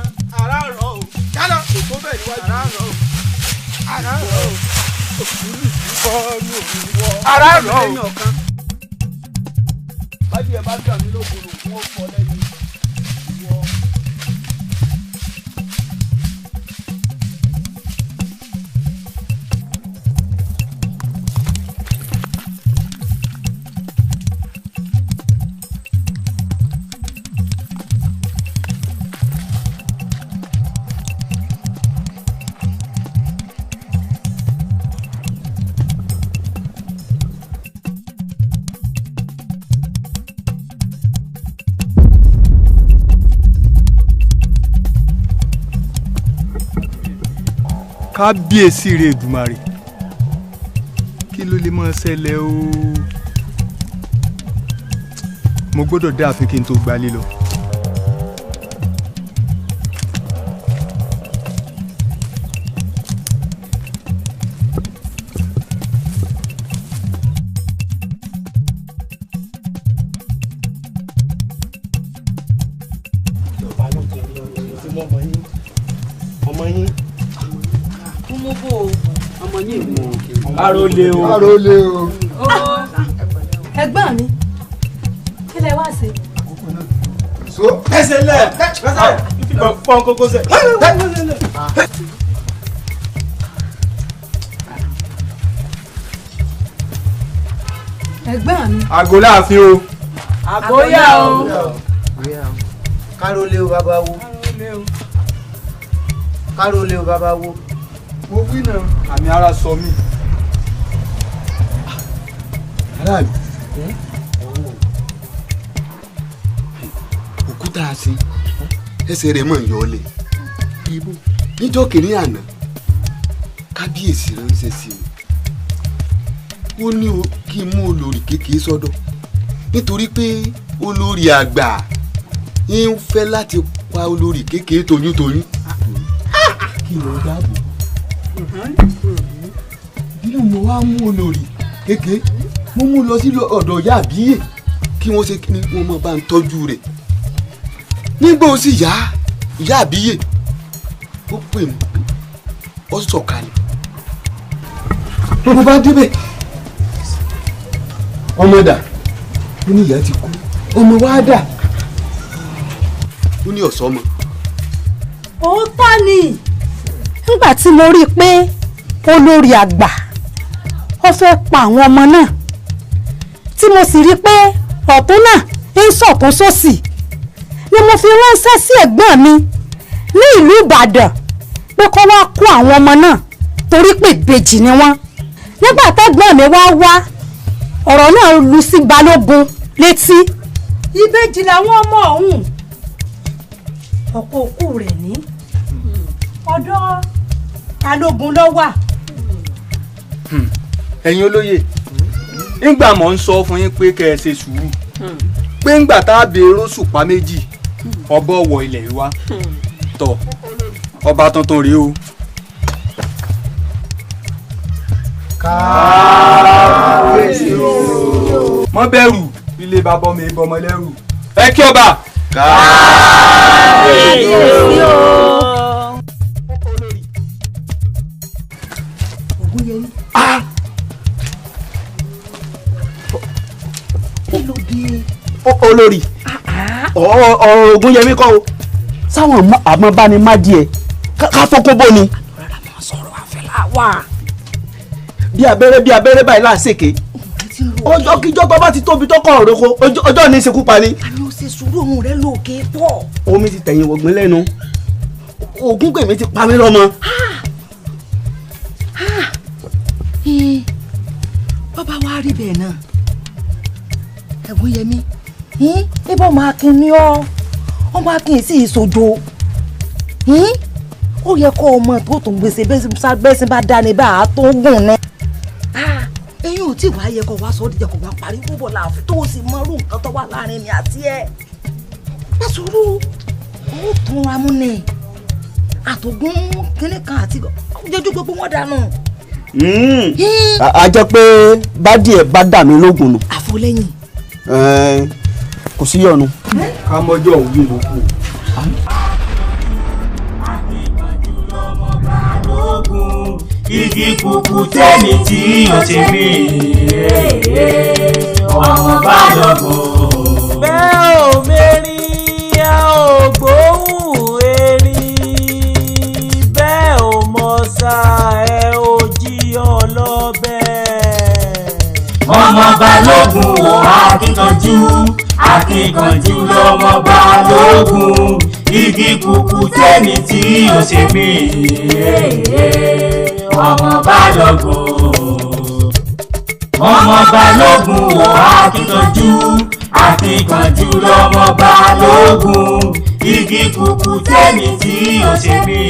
Àràárọ̀ o. Kálọ̀. Kò tó bẹ́ẹ̀ níwájú. Àràárọ̀ o. Àràárọ̀ o. Àràárọ̀ o. Bájú ẹ bá dà mí lókun lò fún ọ̀pọ̀ lẹ́yìn. Kábíyèsí rẹ Èdùmàrè, kí ló lè máa ṣẹlẹ̀ o? Mo gbọ́dọ̀ dé ààfin kí n tó gbalé lọ. Arole o. Arole o. Ẹ̀gbọ́n mi, kí lẹ wá ṣe? So. Ẹsẹ̀ lẹ̀. Ẹsẹ̀ pọ́n kókó sẹ̀. Ẹ̀gbọ́n mi. Àgọ́ láàfin o. Àgóyà o. Kárólé o bàbá wo. Kárólé o bàbá wo. Mo wí náà. Àmì ara sọ mí. Aráàlú, òkúta àti ẹsẹ̀ rẹ̀ mọ̀ ń yọ ọ́ lẹ̀. Níjọ́ kìíní àná, kábíyèsí ránṣẹ́ sí mi. Ó ní kí n mú olórí kékeré sọ́dọ̀ nítorí pé olórí àgbà ń fẹ́ láti pa olórí kékeré toyúntoyún. Kí ló dáàbò? Nínú mo wá mú olórí kékeré, mo mú lọ sí ọ̀dọ̀ ìyá àbíyè kí wọ́n ṣe kí ni wọ́n máa bá ń tọ́jú rẹ̀. Nígbà ó sì yá ìyá àbíyè ó pè mí, ó sọ̀kalẹ̀. Mo bá débẹ̀, ọmọ dà? Ó ní ìyá ti kú. Ọmọ wa dà? Ó ní ọ̀sọ́mọ. Òótọ́ ni, nígbà tí mo rí i pé olórí àgbà ó fẹ́ pa àwọn ọmọ náà, tí mo sì rí i pé ọ̀tún náà ń sọ̀tún sósì, ni mo fi ránṣẹ́ sí ẹ̀gbọ́n mi ní ìlú Ìbàdàn pé kó wá kó àwọn ọmọ náà torí pé ìbejì ni wọ́n. Nígbà tẹ́gbọ́n mi wá wá, ọ̀rọ̀ náà lu sí Balógun létí. Ìbejì làwọn ọmọ ọ̀hún, ọ̀pọ̀ òkú rẹ̀ ní ọ̀dọ̀ Balógun ló wà. Ẹ̀yin olóyè, ńgbà mọ̀ ń sọ fún yín pé kẹ́ ẹ ṣe sùúrù, pé ńgbà tá a béèrè òṣùpá méjì ọbọ̀ wọ ilẹ̀ wa tọ̀, ọba tuntun rèé o. Kábíyèsí o. Mọ́ bẹ̀rù, ilé bàbá mi bọmọ lẹ́rù. Ẹ kí ọba. Kábíyèsí o. Ògúnyẹmí. Kí ló dé? Olórí, ọ̀rọ̀ Ògúnyẹmí kọ́ o. Sáwọn àmọ́ bá ní má díẹ̀ ká fọ́kó bó ni. Rárá, máa sọ̀rọ̀ àfẹ́lá wà. Bí abẹ́rẹ́ bí abẹ́rẹ́ báyìí láǹṣèké. Ọjọ́ kíjọ́ tó bá ti tóbi tó kọ̀ ọ̀rọ̀kọ, ọjọ́ ní ìṣekú pa ni. Àní ó ṣe sùúrù, ohun rẹ̀ lókè pọ̀. Omi ti tẹ̀yìn wọ̀gbìn lẹ́nu. Ògúngbèmí ti pa mí lọ́mọ. Bàbá wa rí bẹ́ẹ̀ náà. Ẹ̀gúnyẹmí, ibà ọmọ akin ni ọ́, ọmọ akin sì ìṣòjo. Ó yẹ kó ọmọ tó tún gbèsè bẹ́sẹ̀ bá dání bá a tó gùn ní. Eyín ò tí wàá yẹ kó wá sọ ọ́ díjà kó wá pariwo bọ̀ láàfin tó o sì mọ irú nǹkan tó wà láàrin mi àti ẹ̀. Má sùúrù, ó tún ra mú ni. Àtògùn kínní kan àti jọjú gbogbo wọn dànù. A jẹ́ pé bádìí ẹ̀ bá dà mí lógun nù. Àfọlẹ́yìn. Kò sí yọnu. Ká mọ́jọ́ òun ló kù. Igi kúkú tẹ́ni tí ó ṣe mí ọmọ Balógun. Bẹ́ẹ̀ ò mérí ẹ ò gbóhùn erin, bẹ́ẹ̀ ò mọ̀ọ́sà ẹ ò jí ọlọ́bẹ̀. Ọmọ Balógun ò akíkanjú, akíkanjú lọmọ Balógun. Igi kúkú tẹ́ni tí ó ṣe mí ọmọ Balógun. Ọmọ Balógun ò akíkanjú, akíkanjú lọmọ Balógun. Igi kúkú tẹ́ni tí ó ṣe mí.